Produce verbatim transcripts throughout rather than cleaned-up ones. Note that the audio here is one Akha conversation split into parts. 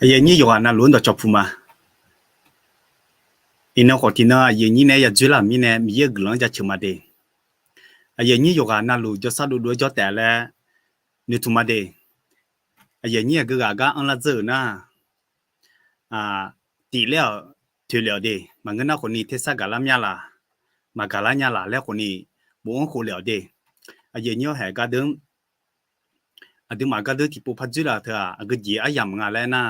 Aqyuif aqnyir yawqghaq navluf-anr dawqcawq puq ma. Iqnan khawf tiqnan aqyuif aqnyir nae ya dzoerlar-euq mirnae Miqyaer-euq guiqlanq-anr jaceuq ma de. Aqyuif aqnyir yawqghaq navluf jawrshar dovdov-aer jawr taef laer noeqtmq ma de. Aqyuif aqnyir aqgeu ghaq gar anrlar dzeur-euq nar, tif laer-awq, toeqlef-awq de. Maqngeur nar khawfni tersar gaqlar mya laq, maqgaqlar nya laq laer khawfni bofanr khoflef-awq de. Aqyuif aqnyir-awr haeq gardeur, aqduimaf gardeur tiqpov par dzoerlar-euq teu-aq, aqgeu jeq aryamq nga laer nar,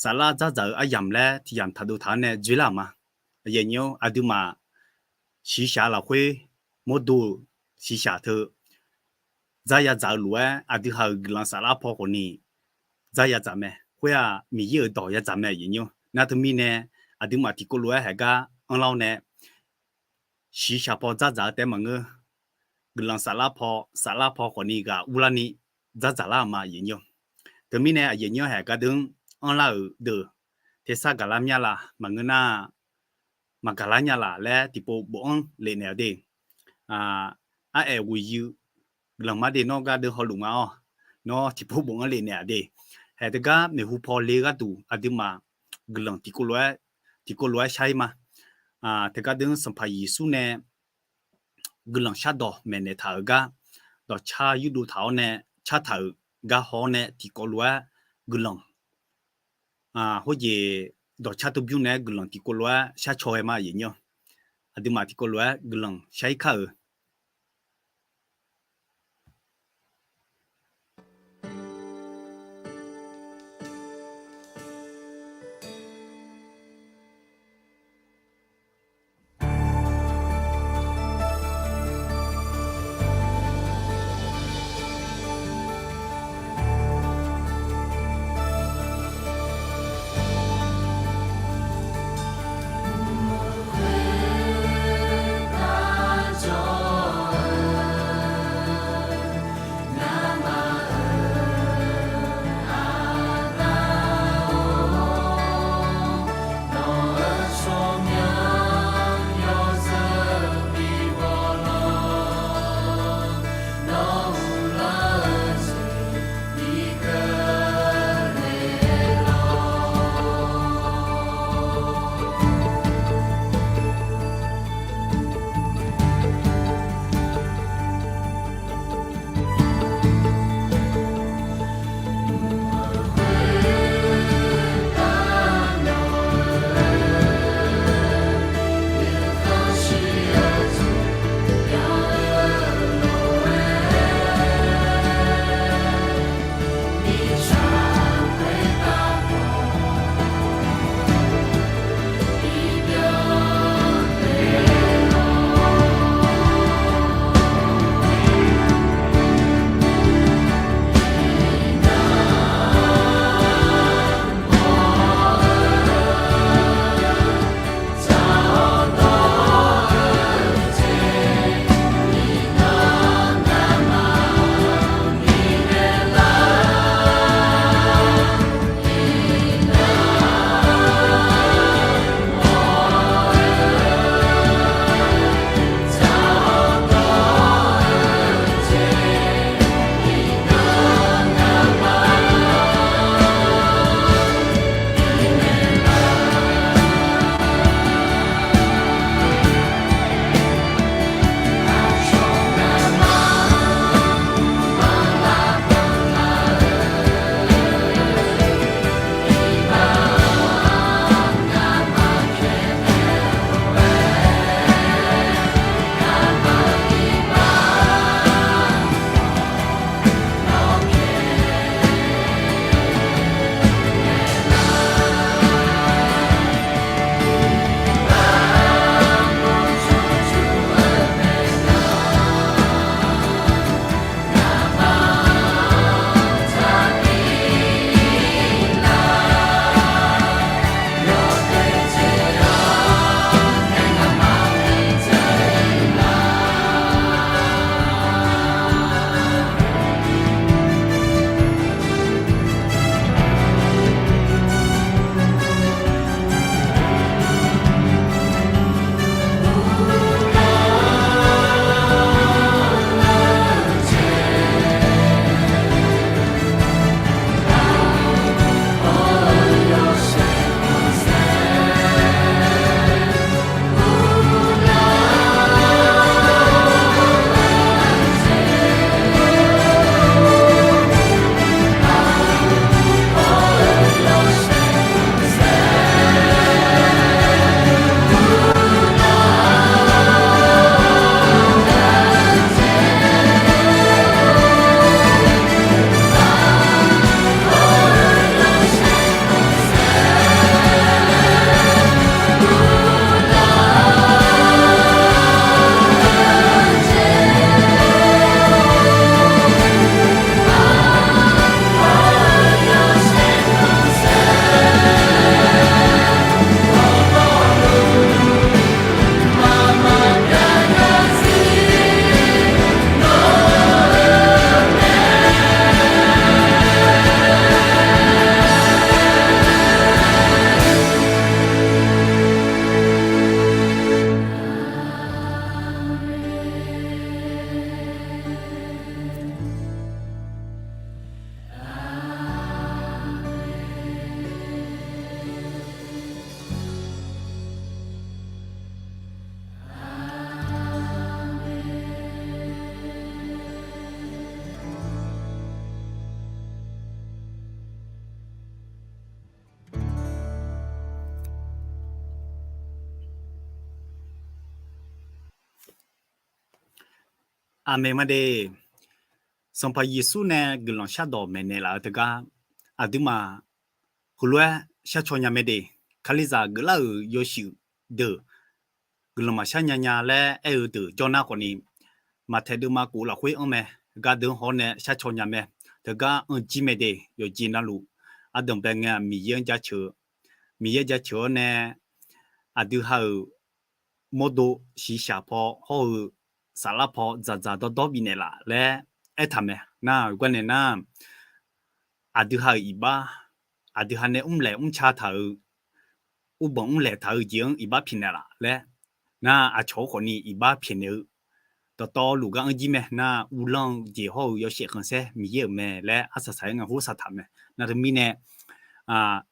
saflar dzardzaq-eu aryamq laer tiq yamq taqdov taq-awr nae dzoerlar-euq ma. Aqyuif aqnyir-awr, aqduimaf shiqshaq lafkhoer mawrdo-euq shiqshaq teu dzar yadzaq-eu lof-aer aqdui ha-euq guiqlanq saflar paw khawfni dzar yadzaq mae. Khoer-aq Miqyaer-euq dawq yadzaq mae aqyuif aqnyir-awr. Nar teumirnae aqduimaf tiqkawv lof-aer haeq gar anrlar-awr nae shiqshaq paw dzardzaq-eu taef maqngeur. Guiqlanq saflar paw, saflar paw khawfni ghaq urlarni dzardzaq lar-euq ma aqyuif aqnyir-awr. Teumirnae aqyuif aqnyir-awr haeq gardeur-anr anrlar-euq deuq, tersar gaqlar mya laq, maqngeur nar maqgaqlar nya laq laer tiqpov bofanr lef naeq-awq de. Araeq ghoeqyuif guiqlanq mar de, nawr gardeur hawluf nga-awr, nawr tiqpov bofanr lef naeq-a de. Haeq teugar maeqhu paw le gharduq aqduimaf guiqlanq tiqkawv lof-aer, tiqkawv lof-aer shar-ir ma. Teugar deuq-anr Sanqpaq Yeqsur nae guiqlanq shardawq maeqnaeq taq-euq gar, dawqcar yurdov taq-awr nae cartaq-euq gar haw-awr nae tiqkawv lof-aer guiqlanq hawjeq dawqcar tov bymr naeq-aer guiqlanq tiqkawv lof-aer shar caw ghae ma aqyuif aqnyir-awr. Aqduimaf tiqkawv lof-aer guiqlanq shar-ir kar-euq. Aqmeq ma de. Sanqpaq Yeqsur nae guiqlanq shardawq maeqnaeq laf-eu teugar, aqduimaf heulof-aer sharcaw nya mae de. Kalizaq geuflar-euq yawshuif deuq guiqlanq maqshar nya nya laer aer-eu deuq jawr nar khawfni, Maqtaeq deuvma kof lafkhoer anr mae. Gardeuv haw-awr nae sharcaw nya mae. Teugar anr jir mae de. Yawqjeq navluf ardanqbae ngae-aq, Miqyaer-anr jaceuq-eu, Miqyaer jaceuq-awr nae aqdui ha-euq mawrdo shiqshaq paw hawr-eu saflar paw dzaqdzaq dawrdawr bifnaeq laf laer aertaq mae. Nar-aq, gar nae nar, aqdui ha-euq iqbax, aqdui ha nae mrlaeq mrca taq-euq, urbanq mrlaeq taq-eu jeq-anr iqbax pyaeqnaeq laf laer, nar aqcawq-anr khawfni iqbax pyaeqnaeq-eu dawqtawvluf gar anr jir mae. Nar uvlanr-eu jeq hawr-eu yawshaef khanqsaer Miqyaer-euq mae laer arsaq saq-aer ngar ghov saq taq mae. Nar teumirnae,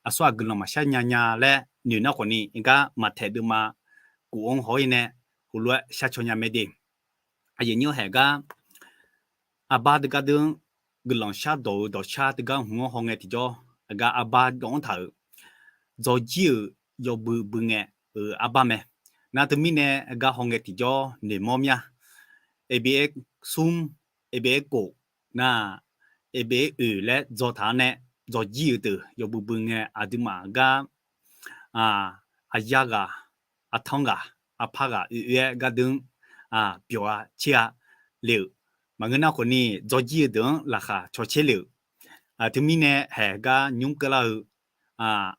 aqsur-aq guiqlanq maqshar nya nya laer noeq nar khawfni, gar Maqtaeq deuvma kof-anr haw-ir nae heulof-aer sharcaw nya mae de. Aqyuif aqnyir-anr haeq gar, arbar deugar deuq-anr guiqlanq shardawq-eu dawqshar teugar hmq-anr hawngae tiqjawr, aqgar arbar dawq-anr taq-euq dzawrjir-euq yawbui bui ngae-euq arbar mae. Nar teumirnae aqgar hawngae tiqjawr noeqmawr mir-a. Aqbeq-aer smr, Aqbeq-aer kof, nar, Aqbeq-aer oeq laer dzaw taq-awr nae, dzawrjir-euq deuq yawbui bui ngae aqduimaf gar, aqyar ghaq, artanr ghaq, arpar ghaq oe oe-aer gardeuv-anr byawq-a caer-a le-euq. Maqngeur nar khawfni, dzawrjir-eu deuq-anr laqkhaq cawcaer le-euq. Teumirnae haeq gar nymr keuvlar-eu,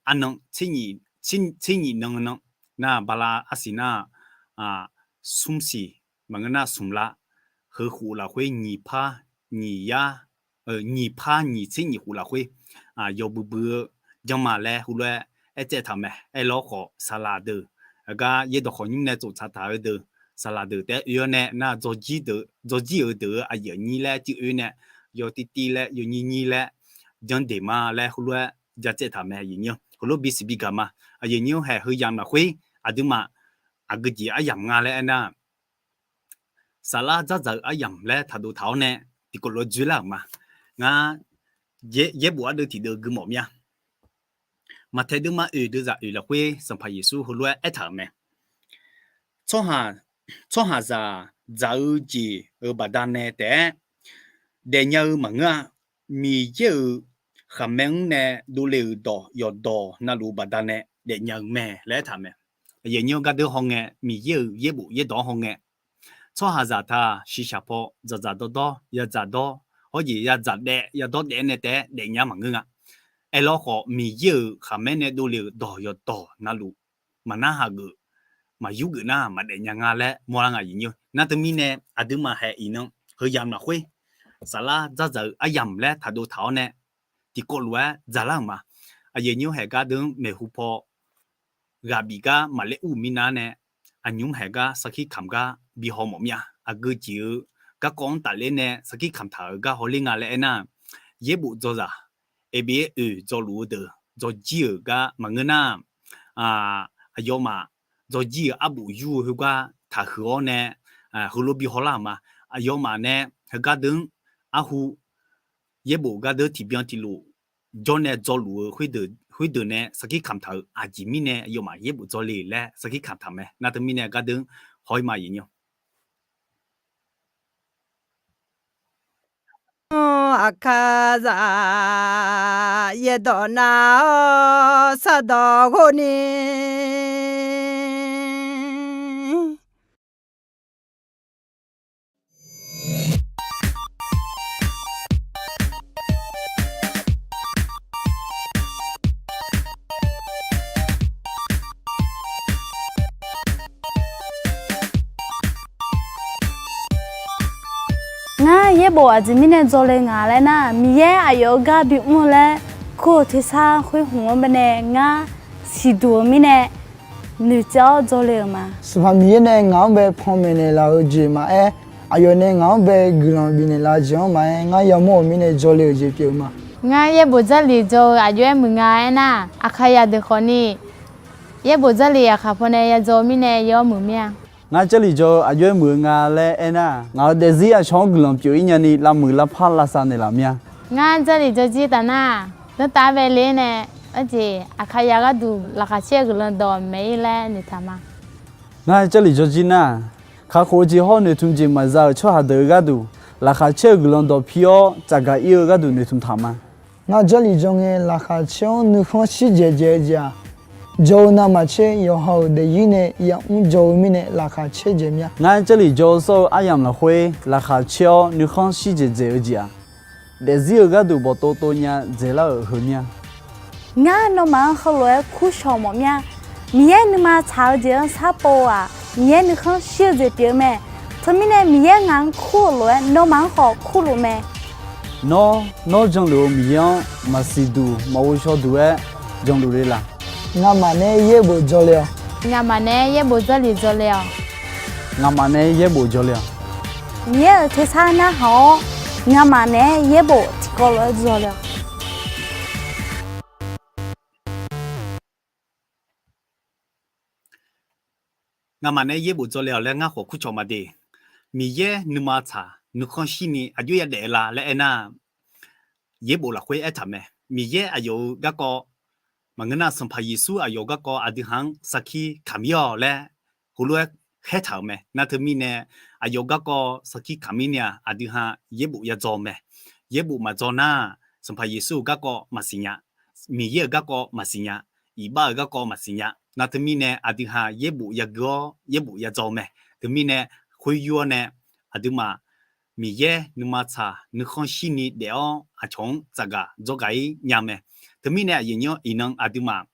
arnan, tser nyif nan nan, nar bala arsiq nar, smr siq, maqngeur nar smq lar, heu khof lafkhoer nyiq par nyiq yar, nyiq par nyiq tser nyiq khof lafkhoer yawbui bui-eu janrma laer heulof-aer aertsaev taq mae. Aerlawr khawf, saqlaq deuq, aqgar yaerdawq khawf nymr nae tsoftsaq taq-eu deuq, saqlaq deuq taef-aer oe-awr nae nar, dzawrjir-euq deuq-eu aqyuif aqnyir laer cuiv oe nae, yawtiv tiv laer, yawnyir nyir laer, janr deq ma laer heulof-aer jatsaev taq mae. Aqyuif aqnyir-anr heulof bisiq bigaq ma. Aqyuif aqnyir-anr haeq heuyamq lafkhoer aqduimaf aqgeujeq aryamq nga laer aernar, saflar dzardzaq-eu aryamq laer taqdov taq-awr nae tiqkawv lof-aer dzoerlar-euq ma. Ngar yaerbof ardeuv tiqdeuv gui mawf mir-a. Maqtaeq deuvma oeq deuvzaq oeq lafkhoer Sanqpaq Yeqsur heulof-aer aertaq-euq mae. Tsawrhaq, tsawrhaqzaq dzaq-eu jeq-euq baqdanae taef-aer daefnya-eu maqngeur-a. Miqyaer-euq khaqmae-anr nae dovle-euq dawq yawqdawq navluf baqdanae daefnya-eu mae laer aertaq mae. Aqyuif aqnyir-anr gardeuv hawngae, Miqyaer-euq yaerbof yaerdawq-anr hawngae, tsawrhaqzaq taq shiqshaq paw dzaqdzaq dawrdawr, yadzaq dawr, hawr jeq yadzaq daef yadawr daef nae taef-aer daefnya maqngeur nga. Aerlawr khawf, Miqyaer-euq khaqmae nae dovle-euq dawq yawqdawq navluf maqnarhaq geuf, maqyur geuf nar maqdaef nya nga laer mawrlar nga. Aqyuif aqnyir-eu, nar teumirnae aqduimaf haeq iqnan heuyamq lafkhoer saflar dzardzaq-eu aryamq laer taqdov taq-awr nae tiqkawv lof-aer dzaqlar-euq ma. Aqyuif aqnyir-eu haeq gardeuv-anr maeqhu paw ghaq bif gar maqler ur-euq mirnav nae, aqnymr haeq gar sarkir kamq gar bi haw mawf mir-a. Aqgeujeq-eu garkawv-anr tafler nae sarkir kamq taq-euq gar hawler nga laer aernar, yaerbof dzawzaq, Aqbeq-aer oeq dzawluf-eu deuq dzawrjir-euq gar maqngeur nar, aqyawfmaf dzawrjir-euq arbof yur-eu khoergar taqhuiq-awr nae, heulof bi hawlar-euq ma. Aqyawfmaf nae heugar deuq-anr arhu yaerbof gardeuv tiqbyan tiqlof jawr nae dzawluf-eu khoerdeuq nae sarkir kamq taq-euq aqjeq mirnae aqyawfmaf yaerbof dzawle laer sarkir kamq taq mae. Nar teumirnae gardeuv-anr haw-ir ma. Aqkaqzaq yaerdawq nav-awr sardawq ghov ni Ngar yaerbof aqjeq mirnae dzawle nga laer nar, Miqyaer aqyawf-euq gar bimr-eu laer kur-eu tersar khoer hmq-anr baenae ngar siqduq-eu mirnae noeqtsaev-awr dzawle-euq ma. Sanqpaq Miqyaer nae ngaq-anr bae panmaeq naeqlaf-eu jeq maqaer, aqyawf nae ngaq-anr bae guiqlanq bifnaeq laf-eu jeq-anr maqaer, ngar yamawr-euq mirnae dzawle-euq jeq pyeuf-eu ma. Ngar yaerbof Jarlif dzaw-eu aqjox-aer muiq nga aernar, Aqkaqzaq deuq khawfni yaerbof Jarlif aqkaq pawnae yadzaw-eu mirnae yawr muiq mir-a. Ngar Jarlif dzaw-eu aqjox-aer muiq-eu nga laer aernar, ngaq-euq daefzir aqcawq-anr guiqlanq pyeuf-ir nyani lavmuiq lavpar lavsav naeqlaf mir-a. Ngar Jarlif dzaw jir taf nar, danrtav bae le-aer nae, arjeq Aqkaqzaq gharduq laqkhaq caer-eu guiqlanq dawq maeq-ir laer noeqtaq ma. Ngar Jarlif dzaw jir nar, Kakhof-eu jeq hawr noeqtmq jeq maqza-euq tsawrhaq deuq-eu gharduq, laqkhaq caer-eu guiqlanq dawq pi-awr tsafgaq ir-eu gharduq noeqtmq taq ma. Ngar Jarlif jawr ngae, laqkhaq caer-awr nuikhanr shir dzaeq dzaeq-eu jeq-aq, jawr-eu navmaqtser yawqha-euq daefzir nae yamr jawr-eu mirnae laqkhaq caer dzaeq mir-a. Ngar Jarlif jawr-eu sawr-eu aryamq lafkhoer laqkhaq caer-awr nuikhanr shir dzaeq dzaeq-eu jeq-aq, daefzir-eu gharduq bawqtov tov nya dzaeqlar-euq heu mir-a. Ngar nawmaf-anr heulof-aer kurshawq mawf mir-a. Miqyaer nuima tsaq-eu jeq-anr sharpov-eu-aq, Miqyaer nuikhanr shir-eu jeq pyeuf-eu mae. Teumirnae Miqyaer ngaq-anr kur-euq lof-aer nawmaf-anr khawf kurluf mae. Nawr, nawr janluf-eu Miqyaer-anr maqsiq duq maqghov shaw duq-aer janluf le laq? Ngamaf naeq-aer yaerbof dzawle-awq. Ngamaf naeq-aer yaerbof dzawrle dzawle-awq. Ngamaf naeq-aer yaerbof dzawle-awq. Miqyaer-euq tersar narhaq-awr, ngamaf naeq-aer yaerbof tiqkawv lof-aer dzawle-awq. Ngamaf naeq-aer yaerbof dzawle-awq laer ngar khawf kurcawq ma de. Miqyaer nuima tsaq nuikhanr shirni aqjox yadaef la laer aernar, yaerbof lafkhoer aertaq mae. Miqyaer aqyawf-euq garkawv maqngeur nar, Sanqpaq Yeqsur aqyawf garkawv aqdui ha-anr sarkir kamq ir-awq laer heulof-aer khaertaq-euq mae. Nar teumirnae aqyawf garkawv sarkir kamq ir ni-aq, aqdui ha yaerbof yadzaw mae. Yaerbof maqdzaw nar, Sanqpaq Yeqsur-euq garkawv maqsiq nya, Miqyaer-euq garkawv maqsiq nya, iqbax-euq garkawv maqsiq nya. Nar teumirnae aqdui ha yaerbof yagui-awr yaerbof yadzaw mae. Teumirnae khoeryur-awr nae aqduimaf Miqyaer nuima tsaq nuikhanr shirni daef-awr aqcawq-anr tsafgaq dzawrgaq ir nya mae. Teumirnae aqyuif nyir-awr iqnan aqduimaf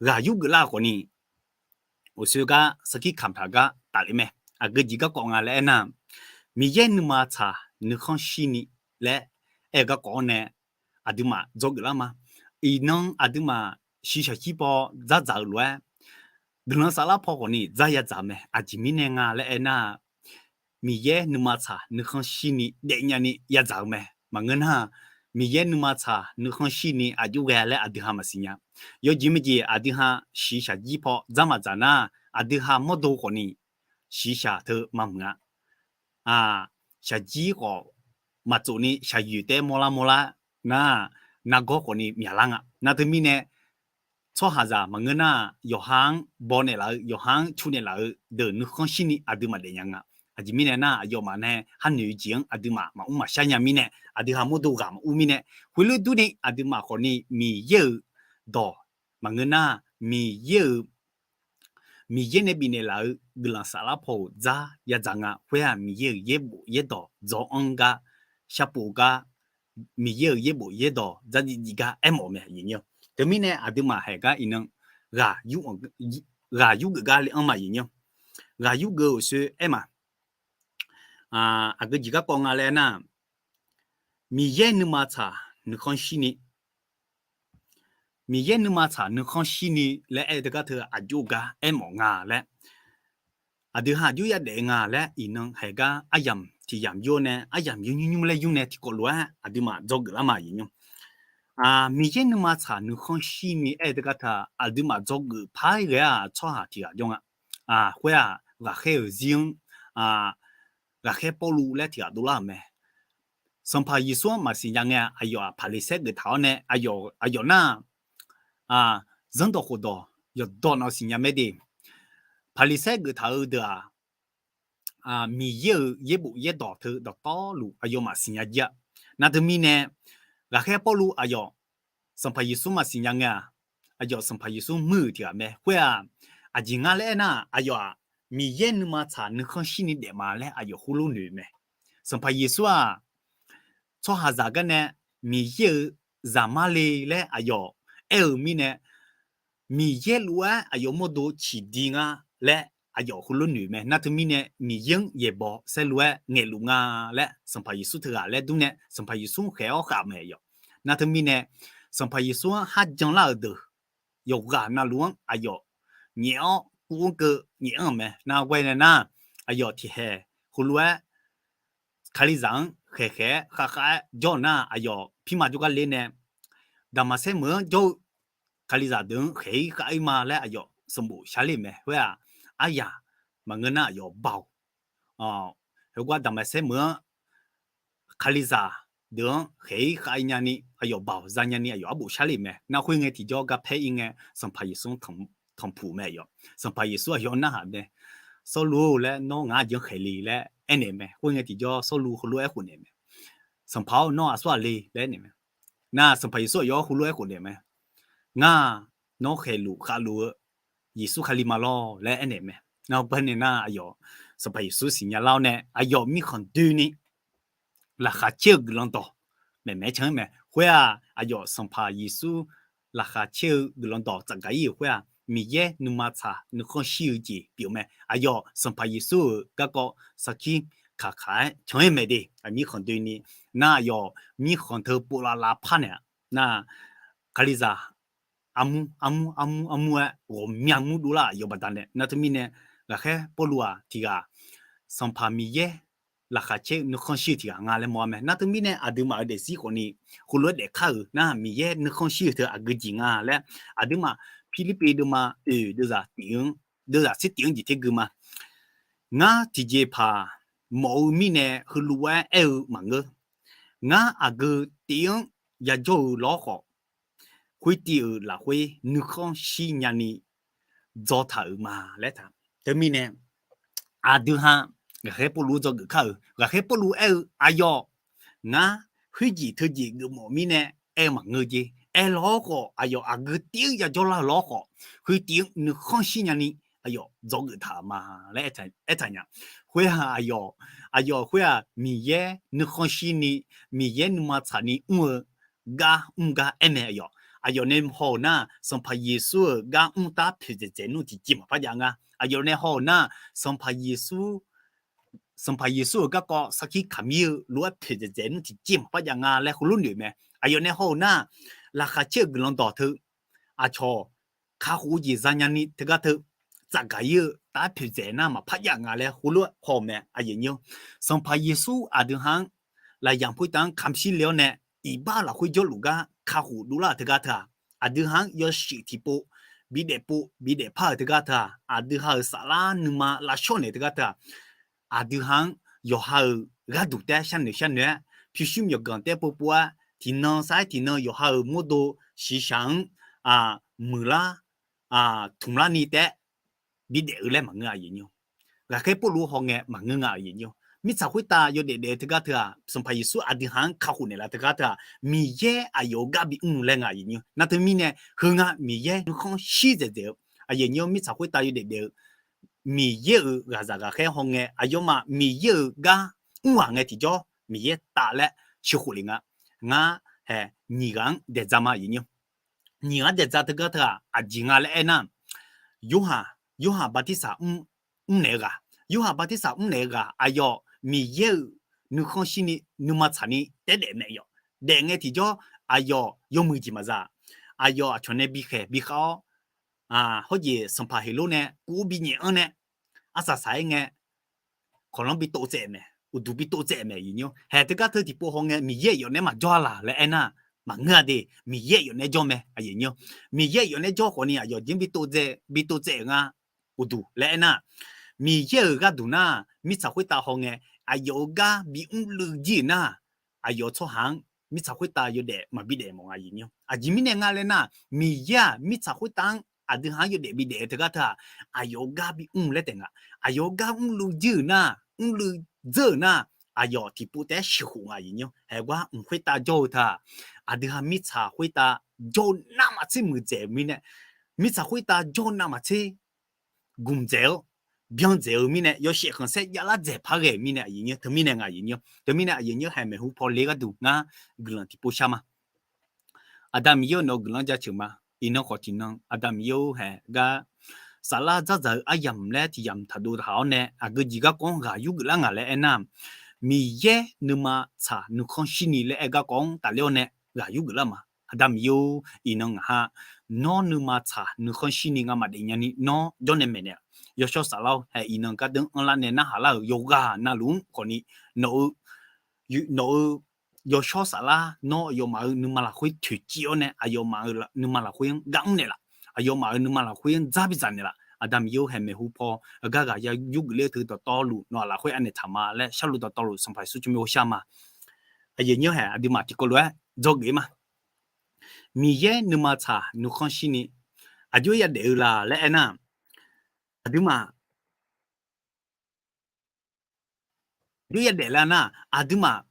ghaq yurgeuf lar-eu khawfni, uqshoe gar sarkir kamq taq gar tafle mae. Aqgeu jeq garkawv nga laer aernar, Miqyaer nuima tsaq nuikhanr shirni laer aer-eu garkawv-anr nae aqduimaf dzawgeuf lar ma. Iqnan aqduimaf shiqshaq shir paw dzardzaq-eu lof-aer, guiqlanq saflar paw khawfni dzar yadzaq mae. Aqjeq mirnae nga laer aernar, Miqyaer nuima tsaq nuikhanr shirni daefnya ni yadzaq-eu mae. Maqngeur nar, Miqyaer nuima tsaq nuikhanr shirni aqjox ghae laer aqdui ha maqsiq nya. Yawjeq maqjeq aqdui ha shiqshaq jir paw dzar maqdzaq nar, aqdui ha mawrdo khawfni shiqshaq teu maqmuiq-a. Shaqjir khawf maqtsof ni shaqyoeq taef-aer mawrlar mawrlar nar, nargawr khawfni myaqlar nga. Nar teumirnae tsawrhaqzaq maqngeur nar, yawqha-anr baw naeqlaf-eu, yawqha-anr cu naeqlaf-eu deuq nuikhanr shirni aqduimaf daefnya nga. Aqjeq mirnae nar, aqyawfmaf nae har noeq-eu jeq-anr aqduimaf maqmr maqshar nya mirnae, aqdui ha mawrdo ghaq maqur mirnae, khoerlof durni aqduimaf khawfni Miqyaer-euq dawq maqngeur nar, Miqyaer-euq Miqyaer nae bifnaeq laf-eu guiqlanq saflar paw-euq dzar yadzaq nga. Khoer-aq Miqyaer-euq yaerbof yaerdawq dzaw-anr gar, sharpov gar, Miqyaer-euq yaerbof yaerdawq dzardziv dziv gar aermawf-eu mae. Teumirnae aqduimaf haeq gar iqnan ghaq yurgeuf gar le-anr ma. Ghaq yurgeuf-euq oeqsoe aer ma. Aqgeu jeq garkawv nga laer aernar, Miqyaer nuima tsaq nuikhanr shirni Miqyaer nuima tsaq nuikhanr shirni laer aer-eu teugar teu aqjox gar aermawf nga laer, aqdui ha aqjox yadaef nga laer iqnan haeq gar aryamq tiq yamq yur nae aryamq yur nymr nymr laer yur nae tiqkawv lof-aer aqduimaf dzawgeuf lar ma. Miqyaer nuima tsaq nuikhanr shirni aer-eu teugar teu aqduimaf dzawgeuf par-aer ghae-aq tsawrhaq tiq ghaq jawr nga. Khoer-aq ghaqkhaer-euq zir-anr ghaqkhaer Pawrluv laer tiq ghaq dovlar-euq mae. Sanqpaq Yeqsur-anr maqsiq nya ngae-aq, aqyawf-aq Paqliqsaer geuftaq-awr nae aqyawf nar-aq, zanrdawq khofdawq yawqdawq nawq siqnya mae de. Paqliqsaer geuftaq-eu deuq-aq, Miqyaer-euq yaerbof yaerdawq teu dawqtawvluf aqyawfmaf siqnya jir-a. Nar teumirnae, ghaqkhaer Pawrluv aqyawf Sanqpaq Yeqsur maqsiq nya ngae-aq, aqyawf Sanqpaq Yeqsur muir-euq tiq ghaq mae. Khoer-aq, aqjeq nga laer aernar-aq, aqyawf-aq Miqyaer nuima tsaq nuikhanr shirni daef ma laer aqyawf heulof noeq-eu mae. Sanqpaq Yeqsur-aq, tsawrhaqzaq garnae Miqyaer-euq zaqmar le laer aqyawf aer-eu mirnae, Miqyaer lof-aer aqyawf mawrdo ciqdi nga laer aqyawf heulof noeq-eu mae. Nar teumirnae Miqyaer-anr yaeqbawq saerlu-aer ngaeqluf nga laer Sanqpaq Yeqsur teughaq laer dur nae Sanqpaq Yeqsur-anr khaeq-awr khav mae yawq. Nar teumirnae Sanqpaq Yeqsur-anr kharjan lar-euq deuq yawqghaq navluf-anr aqyawf nyaef-awr kuv-anr keuv nyaef-anr-euq mae. Nar ghae nae nar, aqyawf tiqhaeq heulof-aer Kalizaq-anr khaeqkhaeq-aer khavkhav-aer jawr-euq nar, aqyawf pirma jawrgar ler nae Daqmaqsaer meuq-anr jawr-eu Kalizaq deuq-anr khaeq-ir khav-ir ma laer aqyawf sanqbof shar ler-euq mae. Khoer-aq, aryaq maqngeur nar aqyawf baoq. Heugar Daqmaqsaer meuq-anr Kalizaq deuq-anr khaeq-ir khav-ir nyani aqyawf baoq za nyani aqyawf arbof shar ler-euq mae. Nar khoerngae tiqjawr garpaer ir ngae Sanqpaq Yeqsur-anr tanqpuq mae yawq. Sanqpaq Yeqsur aqyawf narhaq mae. Sawrluv-or laer, nawr ngaq-anr aqjeq-anr khaeq le laer aernaeq mae. Khoerngae tiqjawr Sawrluv heulof-aer khofnaeq mae. Sanqpaq-or, nawr aqsur aqle laer aernaeq mae. Nar Sanqpaq Yeqsur aqyawf-anr heulof-aer khofnaeq mae. Ngar nawr khaeqluf khavluf-eu Yeqsur Kali ma lawr laer aernaeq mae. Nar heugar nae nar aqyawf Sanqpaq Yeqsur siqnya lar-awr nae aqyawf mirkhanq doeni laqkhaq caer-eu guiqlanq dawq maeqmaeq-aer can-aer mae. Khoer-aq aqyawf Sanqpaq Yeqsur laqkhaq caer-eu guiqlanq dawq tsafgaq ir-euq khoer-aq, Miqyaer nuima tsaq nuikhanr shir-eu jeq pyeuf-eu mae. Aqyawf Sanqpaq Yeqsur-euq garkawv sarkir kaqkaq-aer can-aer mae de. Mirkhanq doeni nar aqyawf mirkhanq teu povlav lavpar naeq-a. Nar Kalizaq armur armur armur armur-aer ghawqmya mur dovlar-euq yawbaqda nae. Nar teumirnae ghaqkhaer Pawrluv-aq tiq ghaq Sanqpaq Miqyaer laqkhaq caer-eu nuikhanr shir-eu tiq ghaq nga laer mawr-a mae. Nar teumirnae aqduimaf-euq daefzir khawfni heulof-aer daefkar-euq nar Miqyaer nuikhanr shir-eu teu aqgeu jeq nga laer aqduimaf Pirlirpiv deuvma oeq deuvzaq tif-anr deuvzaq tser tif-anr jeq tergeu ma. Ngar tiqjeqpaq mawf-eu mirnae heulof-aer aer-eu maqngeur. Ngar aqgeu tif-anr yajawr-eu lawr khawf, khoertiv-euq lafkhoer nuikhanr shir nyani dzaw taq-euq ma laer taq. Teumirnae aqdui ha ghaqkhaer Pawrluv dzawgeuf kar-euq, ghaqkhaer Pawrluv aer-eu aqyawf ngar khoerjeq teujeq geufmawf mirnae aer-eu maqngeur jeq. Aerlawr khawf aqyawf aqgeu tiv-anr yajawr lar-eu lawr khawf, khoertiv-anr nuikhanr shir nyani aqyawf dzawgeuf taq-euq ma laer aertaq nya. Khoer-aq aqyawf, aqyawf khoer-aq Miqyaer nuikhanr shirni, Miqyaer nuima tsaqni mr-eu gar mr gar aer mae aqyawf. Aqyawf nae haw-euq nar Sanqpaq Yeqsur-euq gar mr tar poeqdzaeq dzaeq nmr tiqjeq maqpar jav nga. Aqyawf nae haw-euq nar Sanqpaq Yeqsur Sanqpaq Yeqsur-euq garkawv sarkir kaqmir-eu lof-aer poeqdzaeq dzaeq nmr tiqjeq maqpar jav nga laer heulof noeq mae. Aqyawf nae haw-euq nar laqkhaq caer-eu guiqlanq dawq teu aqcawq kakhof-eu jeq zanya ni teugar teu tsafgaq ir-eu taf-aer poeqdzaeq nar maqpar jav nga laer heulof haw-eu mae. Aqyuif nyir-or, Sanqpaq Yeqsur aqdui ha-anr lafyaq khoertav-anr kamq shir le-awr nae iqbax-eu lafkhoer jawrluf gar kakhof dovlar-euq teugar teu-aq, aqdui ha-anr yawshuif tiqpov bidaef pov bidaef par-euq teugar teu-aq, aqdui ha-euq saflar nuima lavshawr naeq teugar teu-aq, aqdui ha-anr yawqha-euq gharduq taef-aer sharnoeq sharnoeq-aer, pyurshuir myawqganq taef-aer povpov-aer, tiqnan sar-aer tiqnan yawqha-euq mawrdo shiqshaq-anr muiqlar tmqlar ni taef-aer bidaef-eu laer maqngeur, aqyuif nyir-or. Ghaqkhaer Pawrluv haw ngae maqngeur nga, aqyuif nyir-or. Mirtsaq khoertav yawdaef daef-eu teugar teu-aq, Sanqpaq Yeqsur aqdui ha-anr kakhof naeqlaf teugar teu-aq, Miqyaer aqyawf-euq gar bi mrluf laer nga, aqyuif nyir-or. Nar teumirnae heu nga Miqyaer nuikhanr shir dzaeqdzaeq-eu, aqyuif nyir-or, mirtsaq khoertav yawdaef daef-eu Miqyaer-euq ghaqzaq ghaqkhaer haw ngae, aqyawfmaf Miqyaer-euq gar mr ghaq ngae tiqjawr Miqyaer taf laer sheuqkhof le nga. Ngar hae nyiq ghaq-anr daeqdza ma, aqyuif nyir-or. Nyiq ghaq-anr daeqdza teugar teu-aq aqjeq nga laer aernar, Yorhaq, Yorhaq bartirsaq mrnaeq-eu ghaq, Yorhaq bartirsaq mrnaeq-eu ghaq aqyawf Miqyaer-euq nuikhanr shirni nuima tsaqni taef-aer daef mae yawq. Daef ngae tiqjawr aqyawf yawmuiq jeq maqza. Aqyawf aqcawq nae bikhaeq bikhav-awr, hawrjeq sanqpaq Heqlor nae kuv-ur binyaef-anr nae arsaq saq-aer ngae, kawqlanr bi tov tsaev mae, uqduq bi tov tsaev mae, aqyuif nyir-or. Hae teugar teu tiqpov haw ngae Miqyaer aqyawf nae maqjawr-a laq laer aernar, maqngeur-a de. Miqyaer aqyawf nae jawr mae, aqyuif nyir-or. Miqyaer aqyawf nae jawr khawfni aqyawf jeq-anr bi tov tsaev, bi tov tsaev-euq nga. Uqduq laer aernar, Miqyaer-euq gharduq nar mirtsaq khoertav haw ngae aqyawf-euq gar bi mrluiv jir-euq nar, aqyawf tsawrhaq-anr mirtsaq khoertav yawdaef maqbi daef mawf nga, aqyuif nyir-or. Aqjeq mirnae nga laer nar, Miqyaer-aq mirtsaq khoertav-anr aqdui ha-anr yawdaef bi daef-eu teugar teu-aq, aqyawf-euq gar bi mr laer taef nga. Aqyawf-euq gar mrluiv jir-euq nar, mrluiv dzeur-euq nar, aqyawf tiqpov taef-aer sheuqkhof nga, aqyuif nyir-or. Haeqgar mq khoertav jawr-eu teu-aq, aqdui ha mirtsaq khoertav jawr-eu navmaqtser muiqdzaeq-eu mirnae, mirtsaq khoertav jawr-eu navmaqtser gmq dzaeq-awr byan dzaeq-eu mirnae, yawshaef khanqsaer javlar dzaeq par ghae-euq mirnae, aqyuif nyir-or, teumirnae nga, aqyuif nyir-or. Teumirnae aqyuif nyir-or, haeq maeqhu paw le gharduq ngar guiqlanq tiqpov shar ma. Aqda Miqyaer-or, nawq-eu guiqlanq jaceuq ma. Iqnan khawf tiqnan Aqda Miqyaer-or, haeq gar saflar dzardzaq-eu aryamq laer tiq yamq taqdov taq-awr nae aqgeu jeq garkawv-anr ghaq yurgeuf lar ngaq laer aernar, Miqyaer nuima tsaq nuikhanr shirni laer aer garkawv-anr tafler-awr nae ghaq yurgeuf lar ma. Aqda Miqyaer-or, iqnan ngaq ha nawr nuima tsaq nuikhanr shirni ngamaf daefnya ni nawr jawrnae maeqnaeq-a. Yawshawr saflar-or, haeq iqnan gardanr anrlar nae narhaq lar-euq yawqghaq navluf-anr khawfni nawq-eu nawq-eu yawshawr saflar nawr aqyawfmaf-euq nuima lafkhoer toeqciv-awr nae aqyawfmaf-euq nuima lafkhoer-anr gar mr naeqlaf. Aqyawfmaf-euq nuima lafkhoer-anr dzar bidzaq naeqlaf. Aqda Miqyaer-or, haeq maeqhu paw heugar ghaq ya yurgeuf ler-eu teu dawqtawvluf nawq-aq lafkhoer anaeq taq ma laer sharluf dawqtawvluf Sanqpaq Yeqsur tsawrmyanr ghovshav ma. Aqyuif nyir-or, haeq aqduimaf tiqkawv lof-aer dzawgeuf ma. Miqyaer nuima tsaq nuikhanr shirni aqjox yadaef-eu la laer aernar, aqduimaf Aqjox yadaef lar nar, aqduimaf,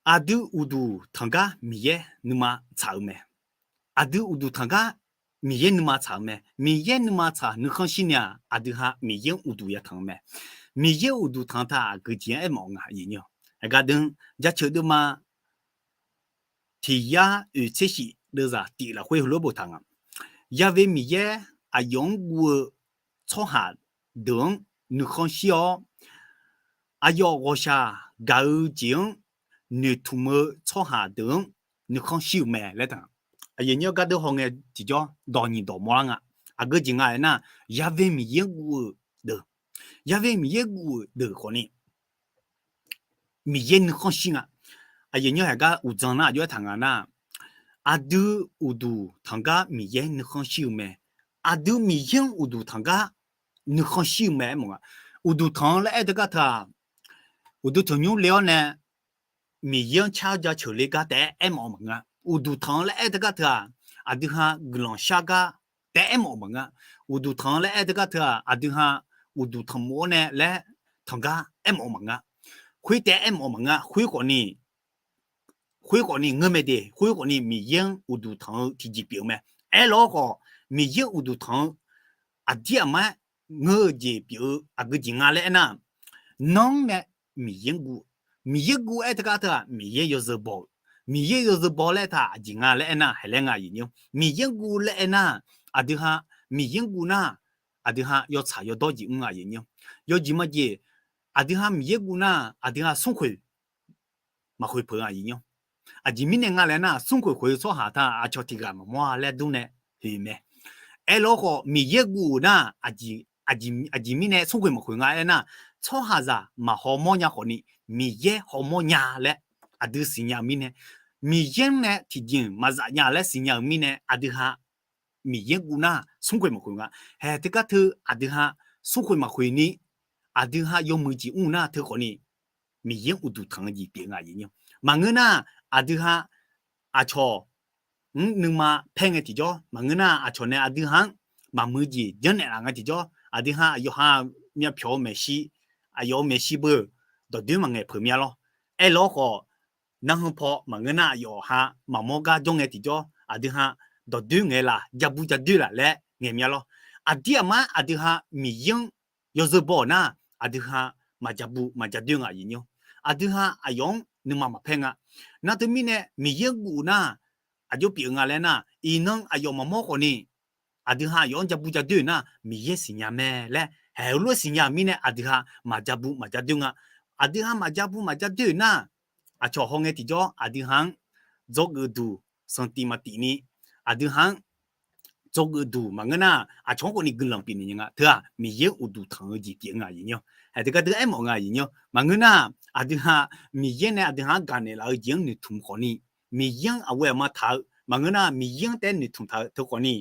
aqdui uqduq tanq gar Miqyaer nuima tsaq-eu mae. Aqdui uqduq tanq gar Miqyaer nuima tsaq-eu mae. Miqyaer nuima tsaq nuikhanr shir ni-aq, aqdui ha Miqyaer-anr uqduq yatanq-eu mae. Miqyaer uqduq tanq-eu taq aqgeu jeq-anr aermawf nga, aqyuif nyir-awq. Aqgar deuq-anr jaceuq deuvma tiq yar oeq tser shif deuvzaq tif lafkhoer heulof-aer boftaq nga. Ya've Miqyaer aqyawf-anr guv-eu tsawrhaq deuq-anr nuikhanr shir-awr, aqyawf ghawqshaq gaq-eu jeq-anr noeqtmq-eu tsawrhaq deuq-anr nuikhanr shir-euq mae laer taq nga. Aqyuif nyir-awr, gar deuq hawngae tiqjawr dawq nyiq dawq mawrlar nga. Aqgeu jeq nga aernar, Ya've Miqyaer-anr guv-euq deuq, Ya've Miqyaer guv-euq deuq khawfni Miqyaer nuikhanr shir nga. Aqyuif nyir-awr, haeq gar uqdzan nar aqjox aertaq nga nar, aqdui uqduq tanq gar Miqyaer nuikhanr shir-eu mae. Aqdui Miqyaer-anr uqduq tanq gar nuikhanr shir-eu mae aermawf nga. Uqduq tanq-eu laer aer teugar teu-aq, uqduq tanqnymr le-awr nae Miqyaer-anr car jaceuq le gar taef-aer aermawf-eu maqngeur-a. Uqduq tanq-eu laer aer teugar teu-aq, aqdui ha guiqlanq shar gar taef-aer aermawf-eu maqngeur-a. Uqduq tanq-eu laer aer teugar teu-aq, aqdui ha uqduq tanqmof-awr nae laer tanq gar aermawf-eu maqngeur-a. Khoer taef-aer aermawf-eu maqngeur-a. Khoer khawfni, khoer khawfni ngeur mae de, khoer khawfni Miqyaer-anr uqduq tanq-eu tiqjeq pyeuf-eu mae. Aerlawr khawf, Miqyaer uqduq tanq-eu aqdir aqmar-aer ngeur-eu jeq pyeuf-eu aqgeu jeq nga laer aernar, nanr nae Miqyaer-anr guv, Miqyaer guv aer teugar teu-aq, Miqyaer yawzeu baw-eu, Miqyaer yawzeu baw laer taq aqjeq nga laer aernar, haeq laer nga, aqyuif nyir-awr. Miqyaer-anr guv laer aernar, aqdui ha Miqyaer-anr guv nar, aqdui ha yawtsaq yawdawr jeq mr nga, aqyuif nyir-awr. Yawjeq majeq, aqdui ha Miqyaer guv nar, aqdui ha smrkhoeq maqkhoeq peuq-a, aqyuif nyir-awr. Aqjeq mirnae nga laer nar, smrkhoeq khoeq-eu tsawrhaq taq aqcawq tiq ghaq maqmawr-a laer dur nae hoeq mae. Aerlawr khawf, Miqyaer guv-euq nar, aqjeq mirnae smrkhoeq maqkhoeq nga aernar, tsawrhaqzaq maqhaw mawr nya khawfni, Miqyaer haw mawr nya laer aqdui siqnya-eu mirnae, Miqyaer-anr nae tiqjeq-iq maqzaf nya laer siqnya-euq mirnae, aqdui ha Miqyaer guv nar smrkhoeq maqkhoeq nga. Haeq teugar teu aqdui ha smrkhoeq maqkhoeq ni, aqdui ha yawmuiq jeq mr nar teu khawfni, Miqyaer-anr uqduq tanq-eu jeq pyeuf nga, aqyuif nyir-awr. Maqngeur nar, aqdui ha aqcawq-anr nuima paer ngae tiqjawr, maqngeur nar aqcawq nae aqdui ha-anr maqmuiq jeq janrnaeq laf ngae tiqjawr, aqdui ha aqyawf ha myavpyawq-eu maeqshi, aqyawf-euq maeqshi beu dawqdoer maqngaeq peuq mya lawr. Aerlawr khawf, narheu paw maqngeur nar aqyawf ha maqmawr gar jawr ngae tiqjawr, aqdui ha dawqdoer ngaeq laf, jabur jadoer laf laer ngaeq mya lawr. Aqdir aqmar aqdui ha Miqyaer-anr yawzeu baw-euq nar, aqdui ha maqjabu maqjadoer nga, aqyuif nyir-awr. Aqdui ha aqyawf-anr nuima maqpaer nga. Nar teumirnae Miqyaer guv nar, aqjox pyeuf nga laer nar, iqnan aqyawf maqmawr khawfni, aqdui ha aqyawf-anr jabur jadoer-euq nar, Miqyaer siqnya mae laer haeq heulof-aer siqnya-euq mirnae, aqdui ha maqjabu maqjadoer nga. Aqdui ha maqjabu maqjadoer-euq nar, aqcawq hawngae tiqjawr aqdui ha-anr dzawgeuf duq sanqtif maqtif ni, aqdui ha-anr dzawgeuf duq maqngeur nar, aqcawq-anr khawfni guiqlanq bifnaeq nya nga. Teu-aq, Miqyaer uqduq tanq-eu jeq pyeuf nga, aqyuif nyir-awr. Haeq teugar deuq aermawf nga, aqyuif nyir-awr. Maqngeur nar, aqdui ha Miqyaer nae aqdui ha-anr gaqnaeq laf-eu jeq-anr noeqtmq khawfni, Miqyaer-anr aqghoe aqma taq-eu maqngeur nar, Miqyaer-anr taef-aer noeqtmq taq-eu teu khawfni,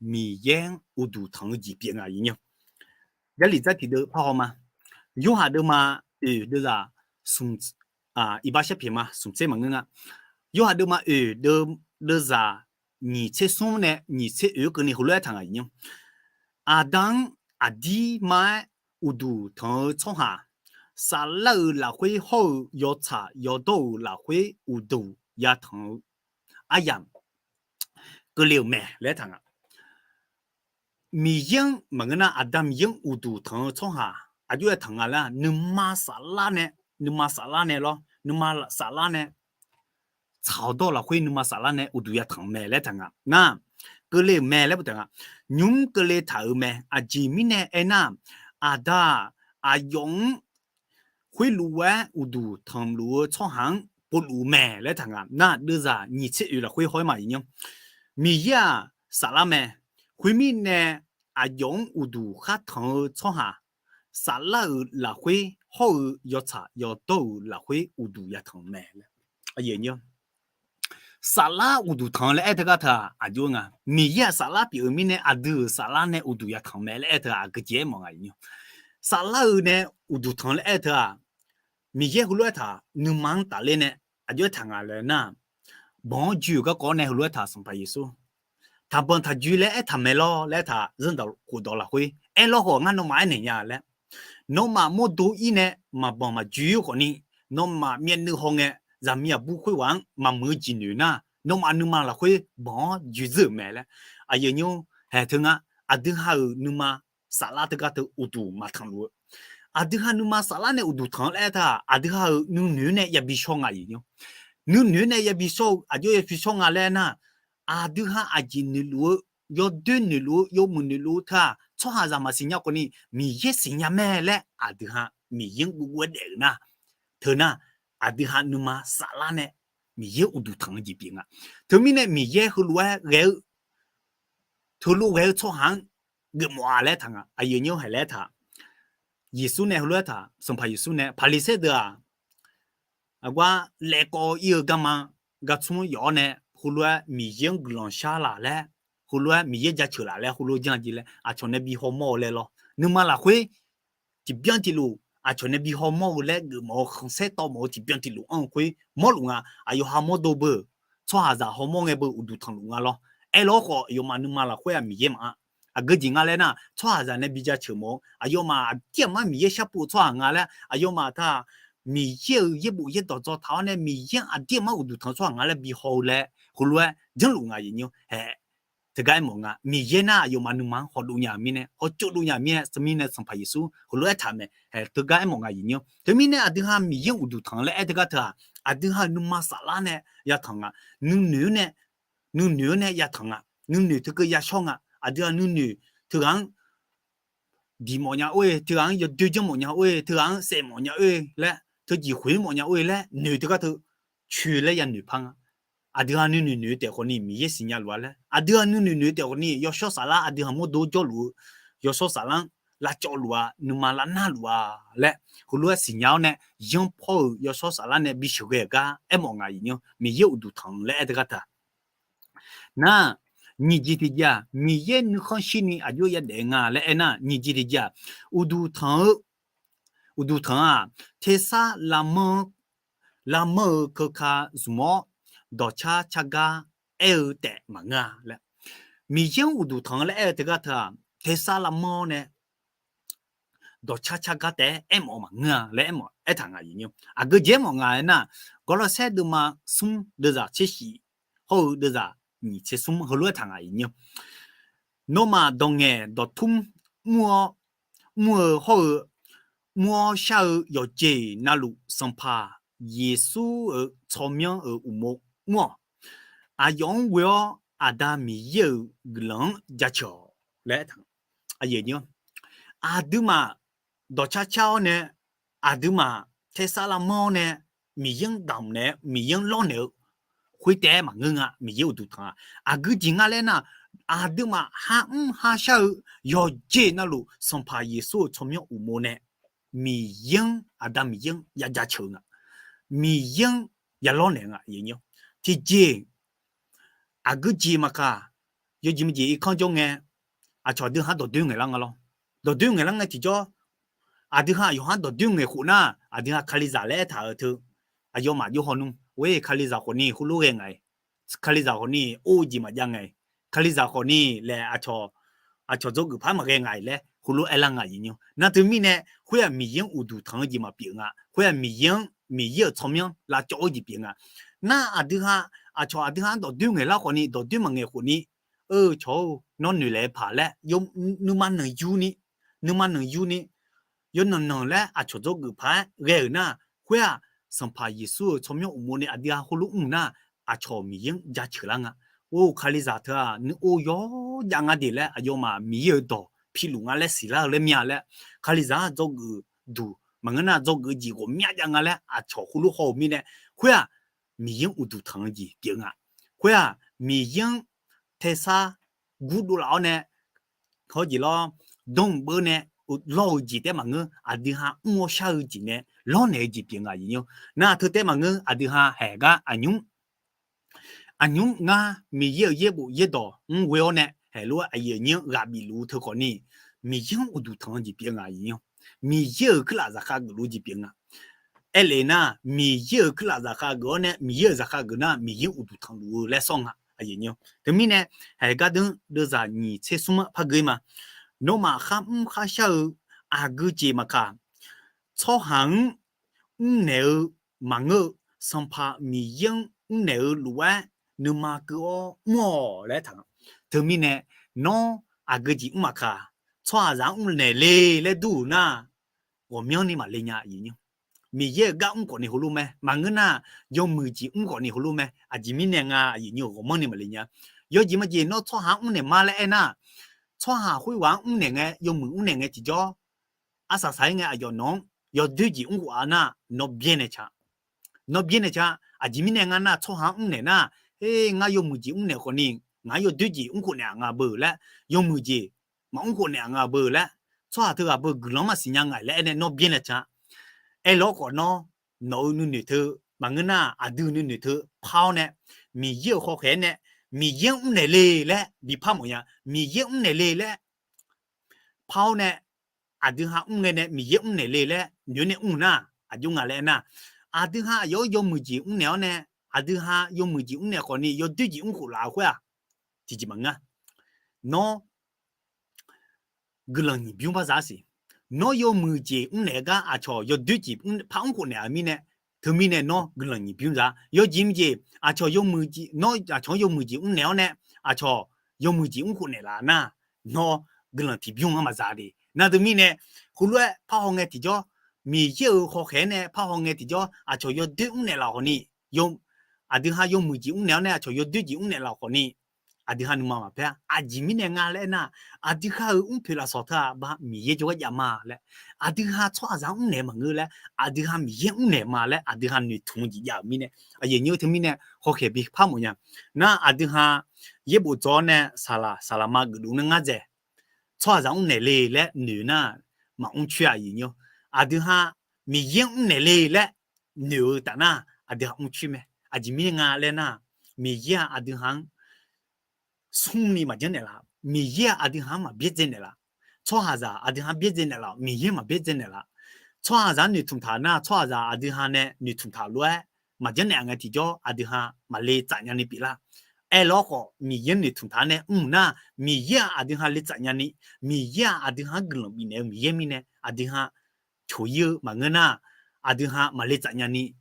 Miqyaer-anr uqduq tanq-eu jeq pyeuf nga, aqyuif nyir-awr. Jarlif dzar tiqdeuv parhaw ma. Yorhaq deuvma oeq deuvzaq smq, iqbax sharpyaeq ma smq tser maqngeur nga. Yorhaq deuvma oeq deuvzaq nyiq tser smr nae nyiq tser oeq-anr keuvni heulof-aer taq nga, aqyuif nyir-awr. Aqda-anr aqdirma-aer uqduq tanq-eu tsawrhaq, saflar-euq lafkhoer hawr-eu yawtsaq yawdawr-euq lafkhoer uqduq yatanq-eu aryamq keuvle-euq mae laer taq nga. Miqyaer-anr maqngeur nar, Aqda Miqyaer-anr uqduq tanq-eu tsawrhaq aqjox-aer taq nga laer, nuima saflar nae, nuima saflar nae lawr, nuima saflar nae, tsaq-awr dawr-eu lafkhoer nuima saflar nae uqduq yatanq-eu mae laer taq nga. Nar, keuvle-euq mae laer boftaq nga. Nymq-mr keuvle taq-euq mae. Aqjeq mirnae aernar, Aqda-aq, aqyawf-anr khoerluf-aer uqduq tanqluf-eu tsawrhaq-anr povluf-eu mae laer taq nga. Nar, deuvzaq nyiq tser oeq lafkhoer haw-aer ma, aqyuif nyir-awr. Miqyaer-aq saflar mae. Khoermirnae, aqyawf-anr uqduq khar tanq-eu tsawrhaq, saflar-euq lafkhoer hawr-eu yawtsaq yawdawr-euq lafkhoer uqduq yatanq-eu mae laer. Saflar uqduq tanq-eu laer aer teugar teu-aq, aqjox nga. Miqyaer-aq saflar pyeuf-eu mirnae, aqdui-euq saflar nae uqduq yatanq mae laer aer teu-aq, aqgeujeq aermawf nga, aqyuif nyir-awr. Saflar-eu nae uqduq tanq laer aer teu-aq, Miqyaer heulof-aer taq, nuima-anr tafler nae aqjox-aer taq nga laer nar, banq-anr joe-euq garkawv-awr nae heulof-aer taq, Sanqpaq Yeqsur, taqbanq taqjoe laer aertaq mae lawr laer aertaq, zanrdawq khofdawq lafkhoer aerlawr khawf, ngar nawmaf aernaeq nya laer. Nawmaf mawrdo ir nae maqbanq maqjoe-ir khawfni, nawmaf myavnuiv hawngae, zaqmiq aqbur khoerghaq-anr maqmuiq-eu jeq noeq nar, nawmaf nuima lafkhoer banq-awr joe dzeur-euq mae laer. Aqyuif aqnyir-or, haeq teu nga, aqdui ha-euq nuima saflar teugar teu uqduq maqtanq luf-eu. Aqdui ha nuima saflar nae uqduq tanq-anr laer aertaq, aqdui ha-euq nuinoeq-anr nae yabi shawr nga, aqyuif aqnyir-or. Nuinoeq-anr nae yabi shawr-eu, aqjox yabi shawr nga laer aernar, aqdui ha aqjeq noeqluf-eu, yawdoer noeqluf-eu, yawmuiq noeqluf-eu teu-aq, tsawrhaqzaq maqsiq nya khawfni, Miqyaer siqnya mae laer aqdui ha Miqyaer-anr guvguv-aer daef-euq nar, teu nar, aqdui ha nuima saflar nae Miqyaer uqduq tanq-eu jeq pyeuf nga. Teumirnae Miqyaer heulof-aer ghae-eu, teulof ghae-eu tsawrhaq-anr geufmawf-a laer taq nga, aqyuif aqnyir-or, haeq laer taq. Yeqsur nae heulof-aer taq, Sanqpaq Yeqsur nae Paqliqsaer deuq-aq, aqgar laevkawv ir-eu garma, gartsmr yawf-awr nae, heulof-aer Miqyaer-anr guiqlanq shar laf laer, heulof-aer Miqyaer jaceuq laf laer, heulof janr jeq laer aqcawq nae bi hawmawr-eu laer lawr. Nuima lafkhoer tiqbyan tiqlof aqcawq nae bi hawmawr-eu laer geufmawf-eu khanqsaer tawvmawf-eu tiqbyan tiqlof anr-eu khoer mawrluf nga. Aqyawf ha mawrdo beu, tsawrhaqzaq hawmawr ngae beu uqduq tanqluf nga lawr. Aerlawr khawf, aqyawfmaf nuima lafkhoer-aq Miqyaer maqanr. Aqgeujeq nga laer nar, tsawrhaqzaq nae bi jaceuq mawf-eu, aqyawfmaf aqdir aqmar Miqyaer sharpov-eu tsawrhaq nga laer, aqyawfmaf taq Miqyaer-euq yaerbof yaerdawq dzawtaq-awr nae Miqyaer aqdir aqmar uqduq tanq-eu tsawrhaq nga laer bi haw-eu laer heulof-aer janrluf nga, aqyuif aqnyir-or, haeq. Teugar aermawf nga, Miqyaer nar aqyawfmaf nuima-anr hawdov nya-euq mirnae, hawtsovdov nya-euq mirnae, teumirnae Sanqpaq Yeqsur heulof-aer taq mae, haeq, teugar aermawf nga, aqyuif aqnyir-or. Teumirnae aqdui ha Miqyaer-anr uqduq tanq laer aer teugar teu-aq, aqdui ha-euq nuima saflar nae yatanq nga, nuinoeq-anr nae, nuinoeq-anr nae yatanq nga, nuinoeq teukeuv yashawr nga, aqdui ha nuinoeq teughaq-anr diq mawf nya or-e, teughaq-anr yawdoer janr mawf nya or-e, teughaq-anr saef mawf nya or-e laer, teujeq khoeq-anr mawf nya or-e laer noeq teugar teu coeq laer yanoeq par nga. Aqdui ha nuinoeq noeq-eu taef khawfni Miqyaer siqnya luf-a laer, aqdui ha nuinoeq noeq-eu taef khawfni yawshawr saflar aqdui ha mawrdo jawrluf-eu yawshawr saflar-anr lavcawv luf-a, nuima lavnar luf-a laer heulof-aer siqnya-awr nae, yanrpawr-euq yawshawr saflar nae bisheuq ghae-euq gar aermawf nga, aqyuif aqnyir-or. Miqyaer uqduq tanq laer aer teugar teu-aq, nar, nyiq jeq tiqjeq-aq, Miqyaer nuikhanr shirni aqjox yadaef nga laer aernar, nyiq jeq tiqjeq-aq, uqduq tanq-eu, uqduq tanq-aq, tersar lavmanr-anr, lavmanr-eu keuka zmq-awr, dawqcar cargar aer-eu taef maqngeur-a laer. Miqyaer-anr uqduq tanq-eu laer aer-eu teugar teu-aq, tersar lavmanr-awr nae dawqcar cargar taef-aer aermawf-eu maqngeur-a laer aermawf aertaq nga, aqyuif aqnyir-or. Aqgeujeq aermawf nga aernar, Gawrlawrsaer deuvma smr deuvzaq tser shif hawr-eu deuvzaq nyiq tser smr heulof-aer taq nga, aqyuif aqnyir-or. Nawmaf dawq ngaeq dawqtmr mr-awr, mr-eu hawr-eu, mr-awr shar-eu yawqjeq navluf Sanqpaq Yeqsur-euq tsawrmyanr-euq uqmov mr-awq. Aqyawf-anr ghoe-awr Aqda Miqyaer-euq guiqlanq-anr jaceuq-awq laer aer taq. Aqduimaf dawqcar car-awr nae, aqduimaf tersar lavmanr-awr nae, Miqyaer-anr damq naeq-aer Miqyaer-anr lawrnaeq-eu khoertaef-aer maqngeur nga. Miqyaer uqduq tanq-a. Aqgeujeq nga laer nar, aqduimaf har mr har shar-eu yawqjeq navluf Sanqpaq Yeqsur-euq tsawrmyanr uqmov nae Miqyaer-anr, Aqda Miqyaer-anr ya jaceuq-eu nga. Miqyaer-anr ya lawrnaeq-eu nga. Tiqjeq, aqgeujeq maqkaq, yawjeq maqjeq irkanr jawr ngae, aqcawq aqdui ha-anr dawqdoer ngaeqlar nga lawr. Dawqdoer ngaeqlar ngae tiqjawr, aqdui ha aqyawf ha-anr dawqdoer ngaeq khof nar, aqdui ha Kalizaq laer aertaq-euq teu, aqyawfmaf jawr hawnmr, or-e, Kalizaq khawfni heulof ghae nga-iq, Kalizaq khawfni or-eu jeq maqjav nga-iq, Kalizaq khawfni laeq aqcawq, aqcawq dzawgeuf paq-aer maqghae nga-iq laer heulof aerlar nga, aqyuif aqnyir-or. Nar teumirnae khoer-aq Miqyaer-anr uqduq tanq-eu jeq maqpyeuf nga. Khoer-aq Miqyaer-anr, Miqyaer-euq tsawrmyanr lavcawv-eu jeq pyeuf nga. Nar aqdui ha, aqcawq aqdui ha-anr dawqdoer ngaeqlar khawfni dawqdoer maqngaeq khofni, eu, cawq-or, nawr noeqlaeq-eu paq laer, nuima nanqyuni, nuima nanqyuni, yawnanq nanq laer aqcawq dzawgeuf paq-aer ghae-euq nar, khoer-aq Sanqpaq Yeqsur-euq tsawrmyanr uqmov nae aqdui ha heulof mr nar, aqcawq Miqyaer-anr jaceuq lar nga. Or, Kalizaq teu-aq nuir or yawr jav nga de laer aqyawfmaf Miqyaer-euq dawq piluf nga laer siqlar-eu laer mya laer, Kalizaq-anr dzawgeuf duq maqngeur nar dzawgeuf jeq ghawqmya jav nga laer aqcawq heulof haw-euq mirnae, khoer-aq Miqyaer-anr uqduq tanq-eu jeq pyeuf nga. Khoer-aq Miqyaer-anr tersar gurdov laf-awr nae, hawr jeq lawr, danr beu nae lawr-eu jeq taef-aer maqngeur, aqdui ha mr-awr shar-eu jeq nae lawrnaeq-eu jeq pyeuf nga, aqyuif aqnyir-or. Nar teu taef-aer maqngeur, aqdui ha haeq gar aqnymr, aqnymr ngar Miqyaer-euq yaerbof yaerdawq-anr ghoe-awr nae haeq lof-aer aqyuif aqnyir-anr ghaq bif luf-eu teu khawfni, Miqyaer-anr uqduq tanq-eu jeq pyeuf nga, aqyuif aqnyir-or. Miqyaer-euq kuirlaf zaqkhav geuf luf-eu jeq pyeuf nga. Aerlef nar, Miqyaer-euq kuirlaf zaqkhav geuf-awr nae Miqyaer-euq zaqkhav geuf nar, Miqyaer-anr uqduq tanqluf-eu laer sawr nga, aqyuif aqnyir-or. Teumirnae, haeq gar danr deuvzaq nyiq tser smr-anr par geur-ir ma. Nawmaf kharmr kharshar-eu aqgeu jeq maqkaq, tsawrhaq-anr mrnaeq-eu maqngeur-eu, Sanqpaq Miqyaer-anr mrnaeq-eu lof-aer nuima keuv-awr mr-awq laer taq. Teumirnae, nawr aqgeu jeq mr maqkaq, tsawrhaqzaq-anr mrnaeq le laer dur-euq nar, ghawqmyanrni maqle nya aqyuif nymr. Miqyaer-euq gar mr khawfni heulof mae. Maqngeur nar, yawmuiq jeq mr khawfni heulof mae. Aqjeq mirnae nga aqyuif nymr-euq ghawqmanrni maqle nya. Yawjeq majeq nawr tsawrhaq-anr mrnaeq ma laer aernar, tsawrhaq khoerghaq-anr mrnaeq ngae, yawmuiq mrnaeq ngae tiqjawr, arsaq saq-aer ngae aqyawf nawq-anr yawdoer jeq mr khof-a nar, nawr byaer nae ca. Nawr byaer nae ca. Aqjeq mirnae nga nar, tsawrhaq-anr mrnaeq nar, her, ngar yawmuiq jeq mrnaeq khawfni, ngaq-anr yawdoer jeq mr khof naeq-aq nga beu laer, yawmuiq jeq maqmr khof naeq-aq nga beu laer, tsawrhaq teughaq beu guiqlanq maqsiq nya nga laer aernae nawr byaer nae ca. Aerlawr khawf nawr, nawq-euq nuinoeq teu, maqngeur nar aqdui nuinoeq teu par-awr nae, Miqyaer-euq hawkhaeq-aer nae, Miqyaer-anr mrnaeq le laer bi par mawf nya. Miqyaer-anr mrnaeq le laer par-awr nae, aqdui ha mr ngae nae Miqyaer mrnaeq le laer noeq-awr nae mr nar, aqjox nga laer aernar, aqdui ha aqyawf-anr yawmuiq jeq mrnaeq-awr nae, aqdui ha yawmuiq jeq mrnaeq khawfni yawdoer jeq mr khof laf-eu khoer-aq, tiqjeq maqngeur. Nawr guiqlanq nyiq bymr par za-ar siq. Nawr yawmuiq jeq mrnaeq gar aqcawq yawdoer jeq par mr khof naeq-euq mirnae, teumirnae nawr guiqlanq nyiq bymr za. Yawjeq mrjeq aqcawq yawmuiq jeq, nawr aqcawq-anr yawmuiq jeq mrnaeq-awr nae, aqcawq yawmuiq jeq mr khof naeq laf nar, nawr guiqlanq tiqbymr-anr maqza de. Nar teumirnae, heulof-aer parhaw ngae tiqjawr, Miqyaer-euq hawkhaeq-aer nae parhaw ngae tiqjawr, aqcawq yawdoer mrnaeq laf khawfni, aqdui ha yawmuiq jeq mrnaeq-awr nae aqcawq yawdoer jeq mrnaeq laf khawfni, aqdui ha nuima maqpaer-a. Aqjeq mirnae nga laer aernar, aqdui ha-euq mrpoeq lafsawq teu-aq ba Miqyaer jawrgar jav ma laer, aqdui ha tsawrhaqzaq-anr mrnaeq maqngeur laer, aqdui ha Miqyaer mrnaeq ma laer aqdui ha noeqtmq-eu jeq jav-euq mirnae, aqyuif nymr teumirnae hawkhaeq bi par mawf nya. Nar aqdui ha yaerbof dzaw-awr nae saqlaq saqlaqma geufdov nae ngar dzaeq, tsawrhaqzaq mrnaeq le laer noeq nar, maqmr coer-a aqyuif nymr. Aqdui ha Miqyaer mrnaeq le laer noeq-eu taf nar, aqdui ha mr coer mae. Aqjeq mirnae nga laer nar, Miqyaer-aq aqdui ha-anr smrni maqjanr naeqlaf. Miqyaer-aq aqdui ha-anr maqbyaerdzae naeqlaf. Tsawrhaqzaq aqdui ha-anr byaerdzae naeqlaf, Miqyaer maqbyaerdzae naeqlaf. Tsawrhaqzaq-anr noeqtmq taq nar, tsawrhaqzaq aqdui ha nae noeqtmq taq lof-aer maqjanr naeq-a ngae tiqjawr aqdui ha maqle tsaf nyani pyeuflar. Aerlawr khawf Miqyaer-anr noeqtmq taq-awr nae mr nar, Miqyaer-aq aqdui ha le tsaf nyani, Miqyaer-aq aqdui ha-anr guiqlanq bifnaeq-eu Miqyaer mirnae, aqdui ha coq-ir-eu maqngeur nar, aqdui ha maqle tsaf nyani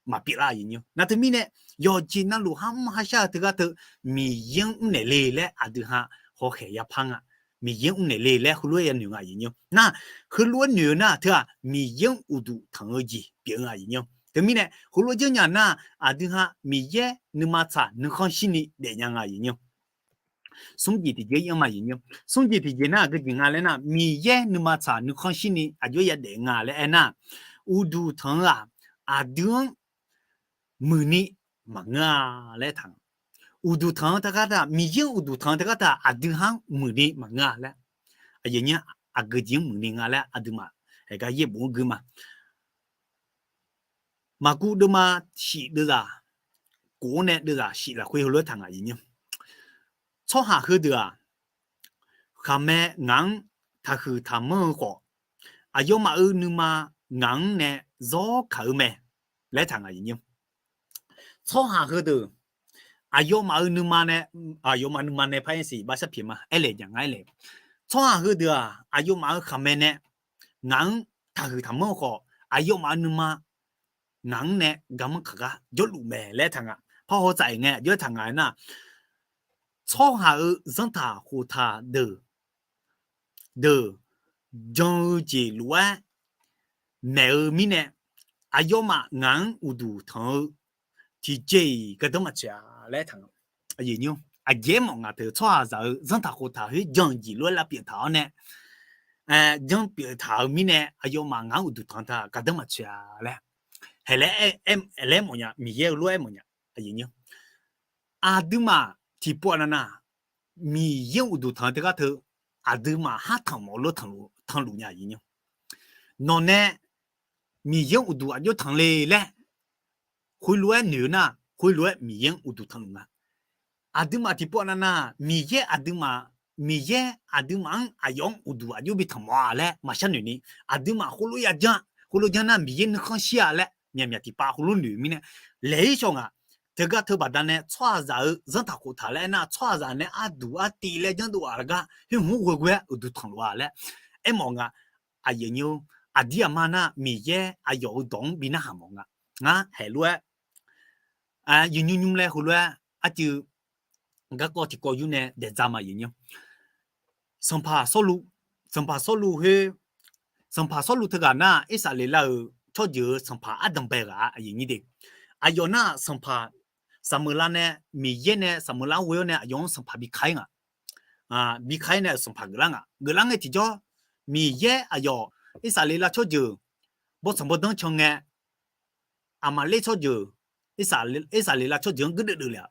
maqpyeuflar aqyuif nymr. Nar teumirnae, yawqjeq navluf har mr har shar-eu teugar teu, Miqyaer-anr mrnaeq le laer aqdui ha hawkhaeq yapar nga. Miqyaer-anr mrnaeq le laer heulof-aer yanoeq nga aqyuif nymr. Nar, heulof-aer noeq-eu nar teu-aq, Miqyaer-anr uqduq tanq-eu jeq pyeuf-eu aqyuif nymr. Teumirnae heulof janrnya nar, aqdui ha Miqyaer nuima tsaq nuikhanr shirni daefnya nga aqyuif nymr. Smr jeq tiqjeq-anr ma aqyuif nymr. Smr jeq tiqjeq nar aqgeu jeq nga laer nar, Miqyaer nuima tsaq nuikhanr shirni aqjox yadaef nga laer aernar, uqduq tanq-eu-aq, aqdui-anr muiqni maqngeur-a laer taq. Uqduq tanq-eu teugar taq, Miqyaer-anr uqduq tanq-eu teugar taq, aqdui ha-anr muiqni maqngeur-a laer. Aqyuif nymr, aqgeu jeq-anr muiqni nga laer aqduimaf heugar yaerbof-anr gui ma. Maqkuv deuvma shif deuvzaq, kof-anr nae deuvzaq shif lafkhoer heulof-aer taq nga aqyuif nymr. Tsawrhaq heudeuq-aq, khaqmae ngaq-anr taqhuiq taqmanr-eu khawf, aqyawfmaf-euq nuima ngaq-anr nae zawr kaq-eu mae laer taq nga aqyuif nymr. Tsawrhaq heudeuq, aqyawfmaf-euq nuima nae, aqyawfmaf nuima nae par-aer siq bar sharpyeq ma, aerlaeq jaq nga aerlaeq. Tsawrhaq heudeuq-aq, aqyawfmaf-euq khaqmae nae ngaq-anr taqhuiq taqmanr-eu khawf, aqyawfmaf-euq nuima ngaq-anr nae garmanr kaq gar jawrluf mae laer taq nga. Parhaw tsaf-iq ngae aqjox-aer taq nga aernar, tsawrhaq-euq zanrtaq khoftaq deuq deuq jan-eu jeq lof-aer maeq-eu mirnae, aqyawfmaf ngaq-anr uqduq tanq-eu tiqjeq-iq gardanr maqtsoeq-a laer taq nga. Aqjeq mawf ngaq teu tsawrhaqzaq-euq zanrtaq khoftaq khoer jan-eu jeq lof-aer lavpyeuf taq-awr nae, janr pyeuf taq-euq mirnae aqyawfmaf ngaq-anr uqduq tanq taq gardanr maqtsoeq-a laer, haelaer, laer mawf nya, Miqyaer-eu lof-aer mawf nya. Aqduimaf tiqpov navnav Miqyaer-anr uqduq tanq-eu teugar teu, aqduimaf har tanq mawf-eu lof tanqluf nya aqyuif nymr. Nawq nae Miqyaer-anr uqduq aqjox tanq le laer khoerlof-aer noeq-eu nar, khoerlof-aer Miqyaer-anr uqduq tanqluf nga. Aqduimaf tiqpov navnav Miqyaer aqduimaf, Miqyaer aqduimaf-anr aqyawf-anr uqduq aqjox bi tanq mawf-a laer maqshar noeq ni, aqduimaf khoerlof ya janr, khoerlof janr nar Miqyaer nuikhanr shir-a laer myaqmyaq tiqpav khoerlof noeq-eu mirnae, laeq-ir shawq ngaq. Teugar teu baqdanae tsawrhaqzaq-euq zanrtaq khoftaq laer aernar, tsawrhaqzaq nae arduq artiv laer janrdov-aq laer gar khoer hmq-anr ghoeghoe-aer uqduq tanqluf-a laer aermawf nga. aqyuif aqnyir-or, aqdir aqma nar Miqyaer aqyawf-euq dawq-anr bi narhaq mawf nga. Ngar haeq lof-aer, yawqnymr nymr laer heulof-aer arcuiv garkawv tiqkawv yur nae daeqdza ma aqyuif aqnyir-or. Sanqpaq Sawrluv, Sanqpaq Sawrluv khoer, Sanqpaq Sawrluv teughaq nar Irsaqleqlav-euq tsawrjeuq-euq sanqpaq ardanqbae ghaq-a aqyuif aqnyir de. Aqyawf nar sanqpaq Saqmeuqlav nae, Miqyaer nae Saqmeuqlav-anr ghoe-awr nae aqyawf-anr sanqpaq bi ka-ir nga. Bi ka-ir nae-euq sanqpaq geuflar nga. Geuflar ngae tiqjawr, Miqyaer aqyawf Irsaqleqlav tsawrjeuq bawrtsanq bawrdanr can ngae, Aqmaqler tsawrjeuq, Irsaqleqlav tsawrjeuq-anr guirdeuv deuv le-a.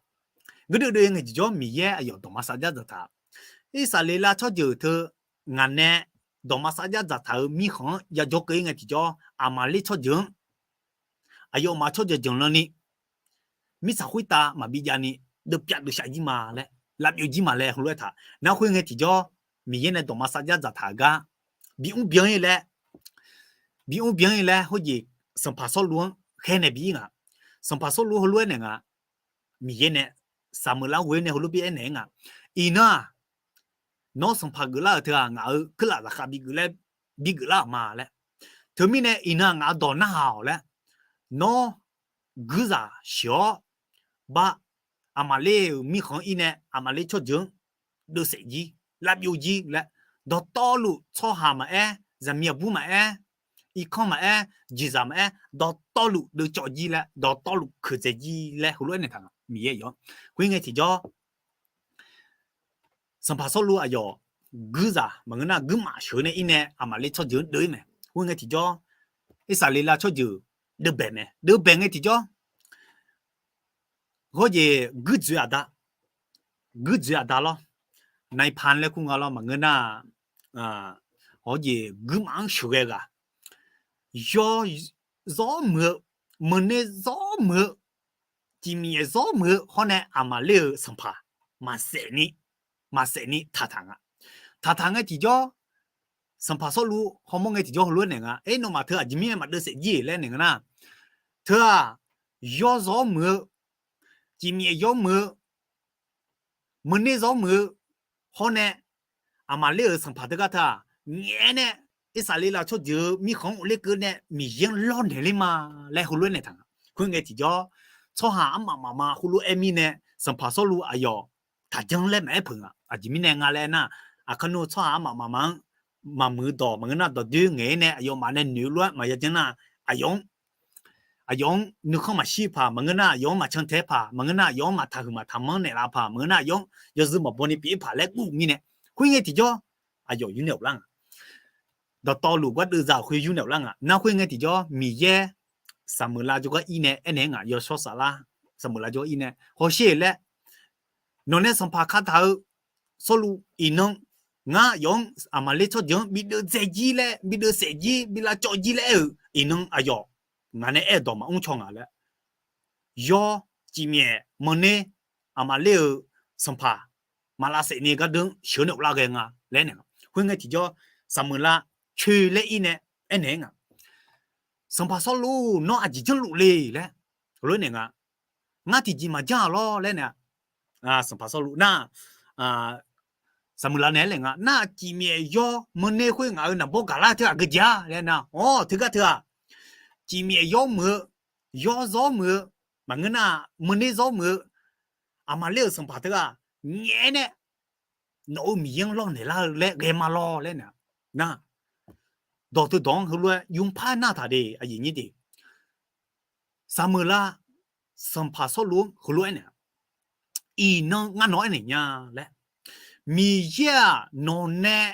Guirdeuv deuv ngae tiqjawr Miqyaer aqyawf dawqma sarjax dzaqtaq. Irsaqleqlav tsawrjeuq teu ngaq nae dawqma sarjax dzaqtaq-euq mirkhanq-anr yajawr keuv-ir ngae tiqjawr, Aqmaqler tsawrjeuq-anr, aqyawfmaf tsawrjeuq janqlanni mirtsaq khoertav maqbi javni deuvpyav deuvshaf jir ma laer, lavbyov jir ma laer heulof-aer taq. Nar khoer ngae tiqjawr, Miqyaer nae dawqma sarjax dzaqtaq-euq gar bi mrbyan-ir laer, bi mrbyan-ir laer hawjeq Sanqpaq Sawrluv-anr khaer nae bi-ir nga. Sanqpaq Sawrluv heulof-aer naeq nga. Miqyaer nae Saqmeuqlav ghoe-awr nae heulof-aer bi aernaeq-ir nga. Iqnan-aq, nawr sanqpaq geuflar-euq teu-aq ngaq-euq keurlaf zaqkhav bi geuflar-euq ma laer. Teumirnae iqnan-aq ngaq-euq dawq narhaq-awq laer. Nawr guirzaq sheuq-awr, bar, Aqmaqler-euq mirkhanq-anr ir nae Aqmaqler tsawrjeuq-anr deuvsaef jir, lavbyov jir laer, dawqtawvluf tsawrhaq maqaer, zaqmiq aqbur maqaer, irkanr maqaer, jeqzaq maqaer, dawqtawvluf deuvcawv jir laer, dawqtawvluf keuqdzae jir laer heulof-aer naeq taq nga Miqyaer yawq. Khoerngae tiqjawr, Sanqpaq Sawrluv aqyawf guirzaq maqngeur nar guirmaf sheuq nae ir nae Aqmaqler tsawrjeuq-anr deuv-ir mae. Khoerngae tiqjawr, Irsaqleqlav tsawrjeuq deuvbaeq mae. Deuvbaeq ngae tiqjawr, hawjeq guirdzoeq aqda, guirdzoeq aqda lawr, naipan laer kur nga lawr maqngeur nar, hawjeq guirmaf-anr sheuqghae ghaq, yawzawr muiq-eu, meuqner zawr muiq-eu, tiqmyaef zawr muiq-eu hawr nae Aqmaqler-euq sanqpaq maqsaef ni, maqsaef ni taqtaq nga. Taqtaq ngae tiqjawr, Sanqpaq Sawrluv hawmawr ngae tiqjawr heulof-aer naeq nga. Aer, nawmaf teu aqjeq mirnae maqdeuv saef jir laer naeq nga nar, teu-aq, yawzawr muiq-eu, tiqmyaef yawr muiq-eu, meuqner zawr muiq-eu hawr nae, Aqmaqler-euq sanqpaq teugar teu-aq, ngaeq-aer nae Irsaqleqlav tsawrjeuq-eu mirkhanq-anr ghofler keuv nae Miqyaer-anr lawrnaeq ler ma laer heulof-aer naeq taq nga. Khoerngae tiqjawr, tsawrhaq armaf mafma heulof-aer mirnae, Sanqpaq Sawrluv aqyawf taqjanr laer maqaer peuq nga. Aqjeq mirnae nga laer aernar, aqkar nmr-eu tsawrhaq armaf mafma-anr maqmuiq-eu dawq maqngeur nar, dawqdoer ngaeq-aer nae aqyawfmaf nae noeq lof-aer maqya janr nar, aqyawf-anr, aqyawf-anr nuikhanr maqshir paq maqngeur nar, aqyawf-anr maqcan tae-aer paq maqngeur nar, aqyawf-anr maqtaqhuiq maqtaqmanr naeqlaf paq maqngeur nar, aqyawf-anr yawzeu maqbaw ni pyeuf-ir paq laer guv mirnae, khoerngae tiqjawr, aqyawf yur nae ghoflar nga. Dawqtawvluf gar deuvza-euq khoer yur nae ghoflar nga. Nar khoerngae tiqjawr Miqyaer Saqmeuqlav jawrgar ir nae aernaeq-aer nga, yawshawr saflar Saqmeuqlav jawrgar ir nae hawsher laer, nawq nae sanqpaq kataq-eu Sawrluv iqnan, ngar aqyawf-anr Aqmaqler tsawrjeuq-anr bi deuvdzae jir laer, bi deuvsaef jir, bi lavcawv jir laer aer-euq iqnan aqyawf ngaq nae aer-eu dawq maqmr caw ngaq laer, yawr, cifmyaef, meuqner, Aqmaqler-euq sanqpaq maq lavsaef ni gardeuv-anr sheuq nae ghoflar ghae nga laer naeq. Khoerngae tiqjawr, Saqmeuqlav coer laer ir nae aernaeq-aer nga. Sanqpaq Sawrluv, nawr aqjeq janrluf le laer heulof-aer naeq nga. Ngar tiqjeq maqjanr-a lawr laer naeq-a. Sanqpaq Sawrluv nar, Saqmeuqlav naeq-aer laeq nga. Nar cifmyaef yawr meuqner khoer ngaq-euq naqbawr gaqlar teu aqgeu jeq-a laer nar, awr, teugar teu-aq, cifmyaef yawr muiq-eu, yawr zawr muiq-eu, maqngeur nar meuqner zawr muiq-eu, Aqmaqler-euq sanqpaq teughaq ngaeq-aer nae nawq-euq Miqyaer-anr lawrnaeq lar-eu laer ghae ma lawr laer naeq-a. Nar, dawq teu dawq-anr heulof-aer yupar nar taq de, aqyuif nyir de. Saqmeuqlav Sanqpaq Sawrluv-anr heulof-aer naeq-a. Iqnan ngar nawq-anr aernaeq nya laer, Miqyaer-aq nawq nae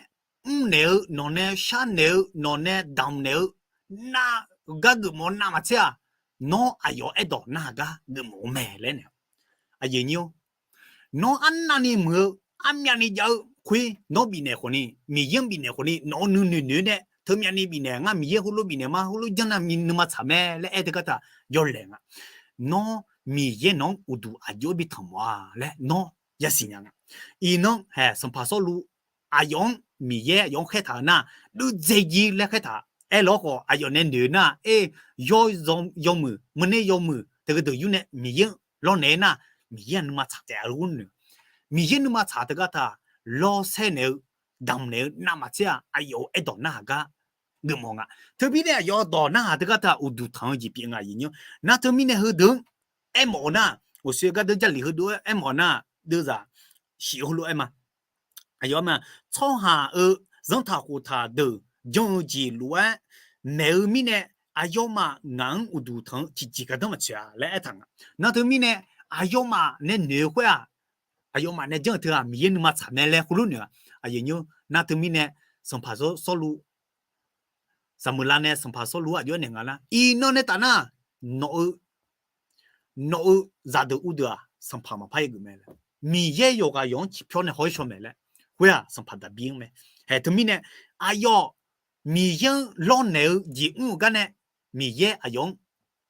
mrnaeq-eu, nawq nae sharnaeq-eu, nawq nae damqnaeq-eu, nar gar geufmawf-eu navmaqtser-aq, nawr aqyawf-euq aerdawq narhaq gar geufmawf-eu mae laer naeq-a. Aqyuif nyir-or, nawr arnavni muiq-eu, armyavni jav-eu khoer nawr bifnaeq khawfni, Miqyaer-anr bifnaeq khawfni, nawq-euq nuinoeq noeq-aer nae teumyavni bifnaeq, ngar Miqyaer heulof bifnaeq ma, heulof janr nar nuima tsaq mae laer aer teugar taq yawlaeq nga. Nawr Miqyaer nawq-anr uqduq aqjox-aer bi tanq mawf-a laer nawr yasiq nya nga. Iqnan hae Sanqpaq Sawrluv aqyawf-anr Miqyaer aqyawf-anr khaertaq-eu nar, deuvdzae jir laer khaertaq aer lawr khawf, aqyawf nae noeq nar, e, yawr yawmuiq, meuqner yawmuiq teu heudeuq yur nae Miqyaer-anr lawrnaeq-aer nar, Miqyaer-aq nuima tsaq taef-a lor noeq. Miqyaer nuima tsaq teugar taq, lawrsaer naeq-eu, damqnaeq-eu navmaqtser-aq, aqyawf-euq aerdawq narhaq gar geufmawf nga. Teumirnae aqyawf dawq narhaq teugar teu-aq uqduq tanq-eu jeq pyeuf nga aqyuif nyir-awr. Nar teumirnae heudeuq-anr aermawf-eu nar, uqshoe gardeur Jarlif heudeuq-anr aermawf nar, deuvzaq shif-eu heulof-aer ma. Aqyawf ma, tsawrhaq-euq zanrtaq khoftaq deuq janr-eu jeq lof-aer maeq-eu mirnae, aqyawfmaf ngaq-anr uqduq tanq-eu tiqjeq gardanr maqtsoeq-a laer aertaq nga. Nar teumirnae aqyawfmaf nae noeq-eu khoer-aq, aqyawfmaf nae janr-eu teu-aq Miqyaer nuima tsaq mae laer heulof noeq-a. Aqyuif nyir-awr, nar teumirnae Sanqpaq Sawrluv, Saqmuiqlav nae Sanqpaq Sawrluv-anr aqjox-aer naeq nga lar, iqnan nae taf nar, nawq-eu nawq-eu zaqdeuq uvdeuq-aq sanqpaq maqpar yageuf mae laer, Miqyaer yawqghaq yawq-anr ciqpyawr nae haw-aer shaw maeq laer, khoer-aq sanqpaq Daqbir-anr mae. Haeq teumirnae aqyawf Miqyaer-anr lawrnaeq-eu jeq mr-eu gar nae, Miqyaer aqyawf-anr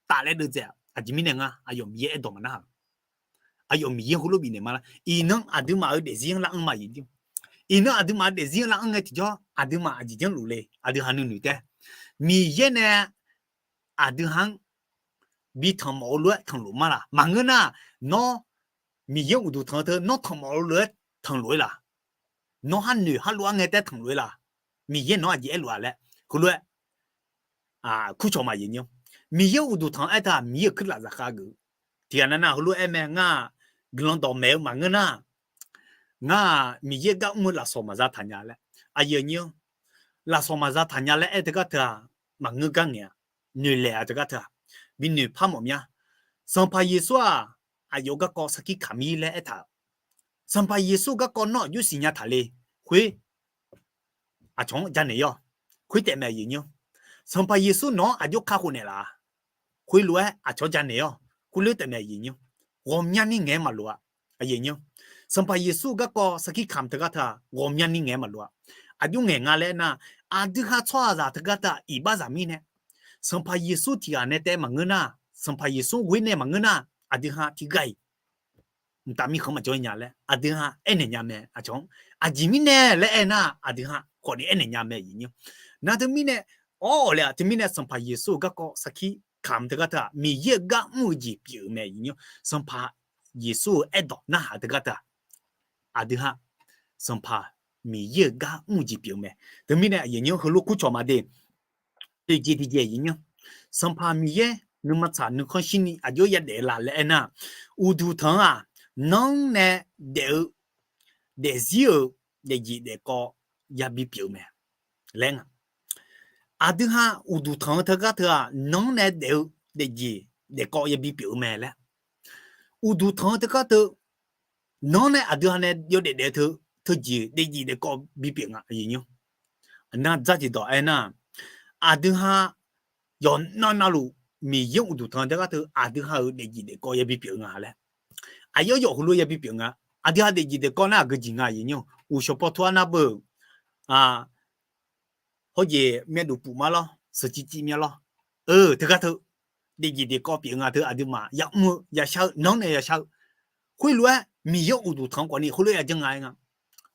tafler deuvdzae-aq, aqjeq mirnae ngar aqyawf Miqyaer aerdawq maqnar-aq, aqyawf Miqyaer heulof bifnaeq ma lar. Iqnan aqduimaf-euq daefzir-anr lar anr ma aqyuif nyir-awr, iqnan aqduimaf-euq daefzir-anr lar anr ngae tiqjawr aqduimaf aqjeq janrluf le, aqdui ha nuinoeq taef, Miqyaer nae aqdui ha-anr bi tanqmawf-eu lof-aer tanqluf ma laq? Maqngeur nar, nawr Miqyaer uqduq tanq-eu teu nawr tanqmawf-eu lof-aer tanqluf-ir laq? Nawr har noeq har luf-aer ngae taef tanqluf-ir laq? Miqyaer nawq-anr aqjeq aerluf-a laer heulof-aer kurcawq ma aqyuif nyir-awr. Miqyaer uqduq tanq-anr aertaq-aq Miqyaer-euq kuirlaf zafkhav geuf-eu tiqghaq nav nav heulof-aer mae. Ngar-aq guiqlanq dawqmaeq-eu maqngeur nar, ngar-aq Miqyaer gar mr-eu lafsawq maqza taq nya laer. Aqyuif aqnyir-awr, lafsawq maqza taq nya laer aer teugar teu-aq, maqngeur gar ngaeq-a. Noeqlaeq-a teugar teu-aq, binoeq par mawf mya. Sanqpaq Yeqsur-aq, aqyawf garkawv sarkir kamq-ir laer aertaq-euq, Sanqpaq Yeqsur garkawv nawr aqjox siqnya taq le, khoer aqcawq-anr janaeq-awq. Khoer taef mae aqyuif nyir-awr, Sanqpaq Yeqsur nawq-anr aqjox kakhof naeqlaf-a, khoerlof-aer aqcawq-anr janaeq-awq. Khoerlof-aer taef mae aqyuif nyir-awr, ghawqmyani ngaeq-aer maqloq-a. Aqyuif nyir-awr, Sanqpaq Yeqsur garkawv sarkir kamq teugar teu-aq ghawqmyani ngaeq-aer maqloq-a. Aqjox ngaeq nga laer aernar, aqdui ha tsawrhaqzaq teugar teu-aq iqbaxzaq mirnae, Sanqpaq Yeqsur tiqghaq nae taef maqngeur nar, Sanqpaq Yeqsur ghoer nae maqngeur nar, aqdui ha tiqghaq-iq mqtav mirkhanq maqjawr nya laer aqdui ha aernaeq nya mae aqcawq-anr. Aqjeq mirnae laer aernar, aqdui ha khawfni aernaeq nya mae aqyuif nyir-awr. Nar teumirnae, awr awq le-aq teumirnae Sanqpaq Yeqsur-euq garkawv sarkir kamq teugar teu-aq Miqyaer-euq gar mr-eu jeq pyeuf-eu mae aqyuif nyir-awr. Sanqpaq Yeqsur-euq aerdawq narhaq teugar teu-aq, aqdui ha Sanqpaq Miqyaer-euq gar mr-eu jeq pyeuf-eu mae. Teumirnae aqyuif nyir-awr heulof kurcawq ma de. Tiqjeq tiqjeq aqyuif nyir-awr, Sanqpaq Miqyaer nuima tsaq nuikhanr shirni aqjox yadaef la laer aernar, uqduq tanq-aq nanr nae daef-eu daefzir-euq daefjeq daefkawv yabi pyeuf-eu mae laer nga. Aqdui ha uqduq tanq-eu teugar teu-aq nanr nae daef-eu daefjeq daefkawv yabi pyeuf-eu mae laer. Uqduq tanq-eu teugar teu nanr nae aqdui ha nae yawdaef daef-eu teu, teujeq daefjeq daefkawv bipyeuf nga aqyuif nyir-awr. Aqnar dzarjeq dawq aernar, aqdui ha yawqnan navluf Miqyaer uqduq tanq-eu teugar teu aqdui ha-euq daefjeq daefkawv yabi pyeuf-eu nga laer. Aqyawf yawf heulof yabi pyeuf nga. Aqdui ha daefjeq daefkawv nar aqgeu jeq nga aqyuif nyir-awr. Uqshawq paw tov-aer nar beu, hawjeq myavduq puf ma lawr, sheuqciv civ myav lawr. Eu, teugar teu daefjeq daefkawv pyeuf nga teu aqduimaf yamr-eu yashar-eu nanr nae yashar-eu. Khoerlof-aer Miqyaer uqduq tanq-eu khawfni heulof-aer yajanr nga aer nga.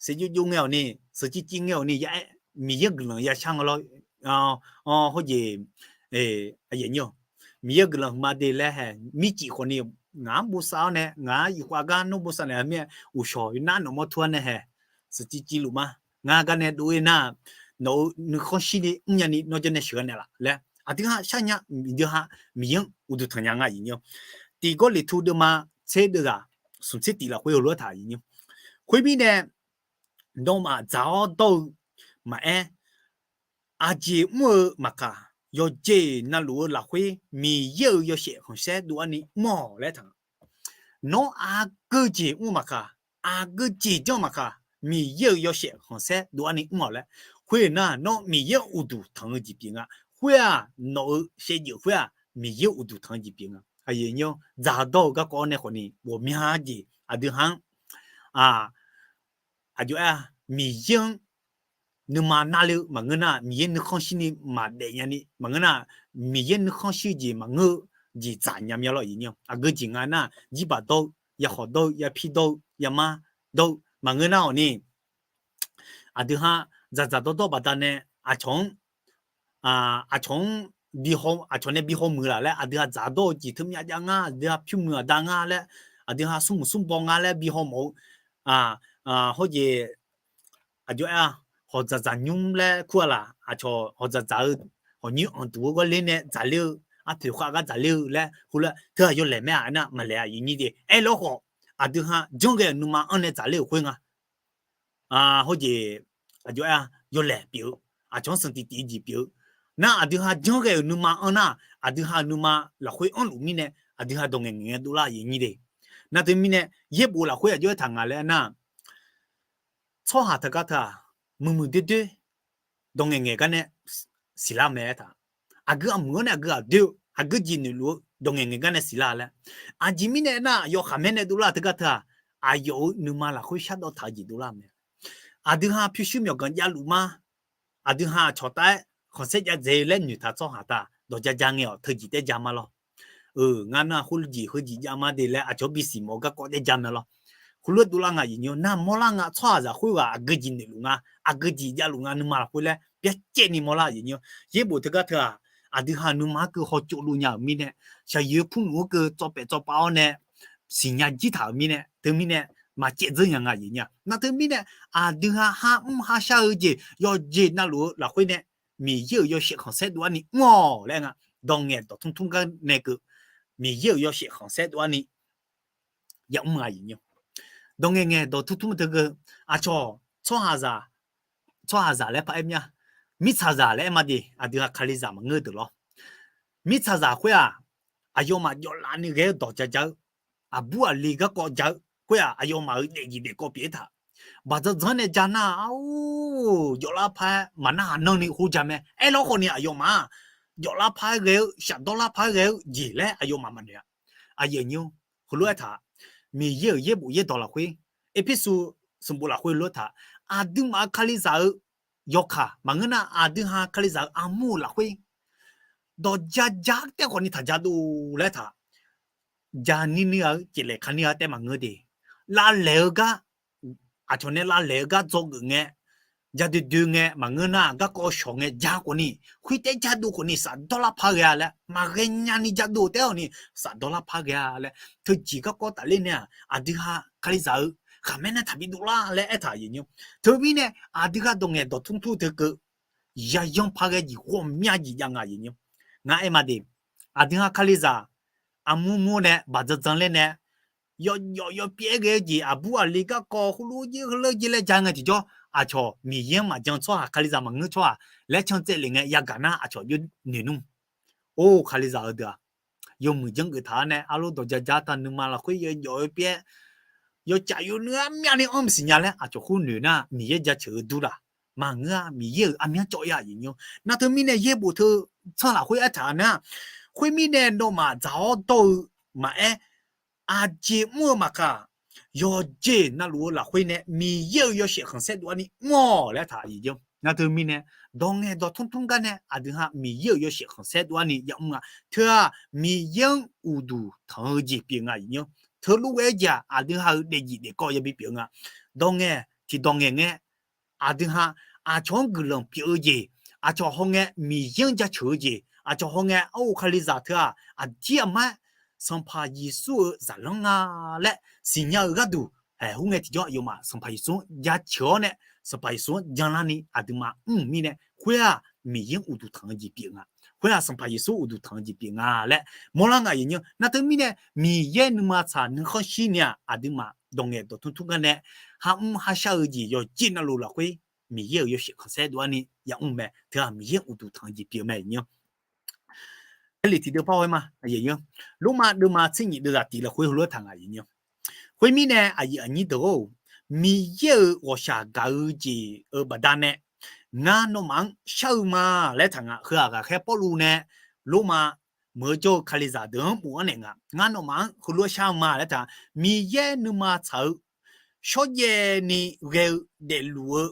Sheuqciv civ ngae-awq ni, sheuqciv civ ngae-awq ni ya-aer Miqyaer guiqlanq yashar nga lawr. Hawjeq, Miqyaer guiqlanq huiqma de laer hae mircif khawfni ngaq-anr bosav-awr nae ngaq-anr iqkhav gar nawr bosav naeq-eu mir-aer uqshawq nar nawqmawr tur-awr nae hae sheuqciv civ luf ma. Ngar gar nae dov-ir nar, nawq-euq nuikhanr shirni mrnya ni nawr jawr nae sheuqghae naeqlaf laer aqdui ha sharnya, aqdui ha Miqyaer-anr uqduq tanq nya nga aqyuif nyir-awr. Tiq Gawrliqtu deuvma tser deuvzaq smq tser tiq lafkhoer heulof-aer taq aqyuif nyir-awr. Khoermirnae, nawmaf dzaq-awr dawr-eu maqaer, aqjeq mr-eu maqkaq, yawqjeq navluf-eu lafkhoer Miqyaer-euq yawshaef khanqsaer dov-ar ni mr-awq laer taq. Nawr aqgeu jeq mr-eu maqkaq, aqgeu jeq janr maqkaq, Miqyaer-euq yawshaef khanqsaer dov-ar ni mr-awq laer. Khoer nar nawr Miqyaer uqduq tanq-eu jeq pyeuf nga. Khoer-aq nawq-euq shaevdzeuf khoer-aq Miqyaer uqduq tanq-eu jeq pyeuf nga. Aqyuif nyir-awr, dzaqdawr-eu garkawv-awr nae khawfni ghawqmya jeq aqdui ha-anr aqjox-aer Miqyaer-anr nuima narle-eu maqngeur nar, Miqyaer nuikhanr shirni maqdaef nyani maqngeur nar, Miqyaer nuikhanr shir-eu jeq maqngeur-eu jeq dzaq nya mya lawr aqyuif nyir-awr. Aqgeu jeq nga nar, jirbaq dawr-eu, yakhawf dawr-eu, yapir dawr-eu, yamar dawr-eu maqngeur nar-awq ni, aqdui ha dzaqdzaq dawrdawr baqdanae aqcawq-anr aqcawq-anr, aqcawq nae bi hawmuiq laf laer aqdui ha dzaqdawr-eu jeq teumyav jav ngar, aqdui ha pyurmuiq aqda ngar laer, aqdui ha smrmuiq smrbaw ngar laer bi hawmawf-eu, hawjeq, aqjox-aer-a, hawq dzaqdzaq nymr laer kur-a laq, aqcawq hawq dzaqdzaq-eu hawq nymr anqduq-eu gharler nae dzaqler-eu, arpoeq khav gar dzaqler-eu laer heulof-aer teu-aq yawlaeq mae-aq aernar maqlaeq-a aqyuif nyir de. Aerlawr khawf, aqdui ha janrghae-euq nuima anr nae dzaqler-euq khoer nga. Hawjeq aqjox-aer yawlaeq pyeuf-eu, aqcawq-anr sanqtiq tiq-eu jeq pyeuf-eu. Nar aqdui ha janrghae-euq nuima anr nar, aqdui ha-euq nuima lafkhoer anrluf mirnae aqdui ha dawq ngaeq ngaeq ngae dovlar aqyuif nyir de. Nar teumirnae yaerbof lafkhoer aqjox-aer taq nga laer aernar, tsawrhaq teugar teu-aq, muiqmuiq doerdoer dawq ngaeq ngaeq gar nae siqlar mae aertaq. Aqgeu aqmuiq-anr nae aqgeu aqdoer-eu aqgeu jeq noeqluf-eu dawq ngaeq ngaeq gar nae siqlar laer. Aqjeq mirnae aernar, yawkaq maer nae dovlar teugar teu-aq, aqyawf-euq nuima lafkhoer shardawv taq-eu jeq dovlar mae. Aqdui ha pyurshuir myawqganq javluf ma. Aqdui ha aqcawq taef-aer khanqsaer jav dzae-eu laer noeqtaq tsawrhaq taq dawq ja ja ngae-awq teujeq taef ja ma lawr. Ngar nar khoerjeq heujeq jav ma de laer aqcawq bisiq mawf-eu garkawv taef ja mae lawr. Heulof-aer dovlar nga aqyuif nyir-awr, nar mawrlar nga tsawrhaqzaq khoerghaq aqgeu jeq noeqluf nga, aqgeu jeq javluf nga nuima lafkhoer laer byacaevni mawrlar aqyuif nyir-awr. Yaerbof teugar teu-aq, aqdui ha nuima-anr keuv hawtsov dov nya-euq mirnae, shaqyoeq purnmq-anr keuv tsawv paef tsawv pav-awr nae siqnya jir taq-euq mirnae, teumirnae maqcaev dzeur nya nga aqyuif nyir-aq. Nar teumirnae aqdui ha har mr har shar-eu jeq yawqjeq navluf-eu lafkhoer nae Miqyaer-euq yawshaef khanqsaer dov-ar ni mr-awq laer nga. Dawq ngaeq dawq tmr tmr gar nae keuv, Miqyaer-euq yawshaef khanqsaer dov-ar ni yamr nga aqyuif nyir-awr. Dawq ngaeq ngaeq dawq tmr tmr teu keuv, aqcawq tsawrhaqzaq, tsawrhaqzaq laer paraer mya, mirtsaqzaq laer aer ma de, aqdui ha Kalizaq maqngeur deuq lawr. Mirtsaqzaq khoer-aq, aqyawfmaf jawvlav ni ghae-eu dawq ja ja-eu, aqbur aqli garkawv ja-eu khoer-aq, aqyawfmaf-euq daefzif daefkawv pyeuf-aer taq. Baqdzanr dzanr nae ja nar-aq, or, jawvlar par-aer maqnar haq nan ni hov ja mae. Aerlawr khawf ni aqyawfmaf-aq, jawvlar par-aer ghae-eu, shafdawr lar par-aer ghae-eu jeq laer aqyawfmaf maqnoeq-a. Aqyuif aqnyir-or, heulof-aer taq, Miqyaer-euq yaerbof yaerdawq lafkhoer, Erpersu sanqbof lafkhoer lof-aer taq, aqduimaf-euq Kalizaq-euq yawkaq maqngeur nar, aqdui ha Kalizaq-euq armur-euq lafkhoer dawq ja ja taef khawf ni taq ja dov laer taq, ja nir nir-a-eu, ceqlaeq ka nir-a taef maqngeur de. Lavlaeq-eu gar, aqcawq nae lavlaeq-eu gar dzawgeuf ngae, ja doe doe ngae maqngeur nar, garkawv shawq ngae ja khawf ni, khoertav ja dov khawf ni shafdawr lar par ghae-a laer, maqghae nya ni ja dov taef-awq ni, shafdawr lar par ghae-a laer, teujeq garkawv tafler nae-aq, aqdui ha Kalizaq-eu khaqmae nae taqbi dovlar laer aertaq aqyuif nyir-or. Teumirnae aqdui ha dawq ngaeq dawq tmr tmr teu keuv, yayanr par ghae jeq ghawqmya jeq jav nga aqyuif nyir-or. Ngar aer ma de, aqdui ha Kalizaq armur mur nae baqdzanr dzanr ler nae, yawjawf yawpyaer ghae-eu jeq, aqbur aqli garkawv heulof jir heulof jir laer ja ngae tiqjawr, aqcawq Miqyaer-anr maqjan tsawrhaq, Kalizaq maqngeur tsawrhaq laer can tsaevlef ngae yagaq nar, aqcawq jawr noeq nmr. Or, Kalizaq-eu deuq-aq, yawmuiq janrgeuf taq-awr nae arlor dawq ja ja taq, nuima lafkhoer yawjawf yawpyaer, yawtsaf yawnuiv armyavni anr maqsiq nya laer aqcawq khoer noeq nar, Miqyaer jaceuq-eu dur laf. Maqngeur-a, Miqyaer-euq armyanr cawv-ir aqyuif nyir-or. Nar teumirnae yaerbof teu tsanr lafkhoer aertaq nar, khoermirnae nawmaf dzaq-awr dawr-eu maqaer, aqjeq mr-eu maqkaq, yawqjeq navluf-eu lafkhoer nae Miqyaer-euq yawshaef khanqsaer dov-ar ni mr-awq laer taq aqyuif nyir-or. Nar teumirnae dawq ngaeq dawq tmr tmr gar nae aqdui ha Miqyaer-euq yawshaef khanqsaer dov-ar ni yamr nga. Teu-aq, Miqyaer-anr uqduq tanq-eu jeq pyeuf nga aqyuif nyir-or. Teulof ghae-aer jeq-aq, aqdui ha-euq daefzif daefkawv yabi pyeuf nga. Dawq ngaeq tiqdawq ngaeq ngae, aqdui ha aqcawq-anr guiqlanq pyeuf-eu jeq, aqcawq hawngae Miqyaer-anr jaceuq-eu jeq, aqcawq hawngae arghof Kalizaq teu-aq, aqdir aqmar-aer Sanqpaq Yeqsur-euq zaqlanr nga laer siqnya-eu gharduq, aer, khoerngae tiqjawr aqyawfmaf Sanqpaq Yeqsur-anr jaceuq-awr nae, Sanqpaq Yeqsur-anr janlar ni aqduimaf mr-euq mirnae, khoer-aq Miqyaer-anr uqduq tanq-eu jeq pyeuf nga. Khoer-aq Sanqpaq Yeqsur uqduq tanq-eu jeq pyeuf nga laer mawrlar nga aqyuif nyir-or. Nar teumirnae Miqyaer nuima tsaq nuikhanr shir ni-aq, aqduimaf dawq ngaeq dawq tmr tmr gar nae, har mr har shar-eu jeq yawqjeq navluf lafkhoer Miqyaer-euq yawshaef khanqsaer dov-ar ni yamr mae. Teu-aq Miqyaer uqduq tanq-eu jeq pyeuf mae aqyuif nyir-or. Aerlef tiqdeuv par ghae ma, Lormav deuvma tser nyif deuvzaq tiq lafkhoer heulof-aer taq nga aqyuif nyir-or. Khoermirnae aqyuif aqnyir deuq-or, Miqyaer-euq ghawqshaq gaq-eu jeq-euq baqdanae ngar nawmaf-anr shar-eu ma laer taq nga. Heu-aq ghaqkhaer Pawrluv nae Lormav meuq-eu jawr-eu Kalizaq deuq-anr bofanr naeq nga. Ngar nawmaf-anr heulof-aer shar-eu ma laer taq, Miqyaer nuima tsaq-eu shawrjaev ni ghae-eu daefluf-eu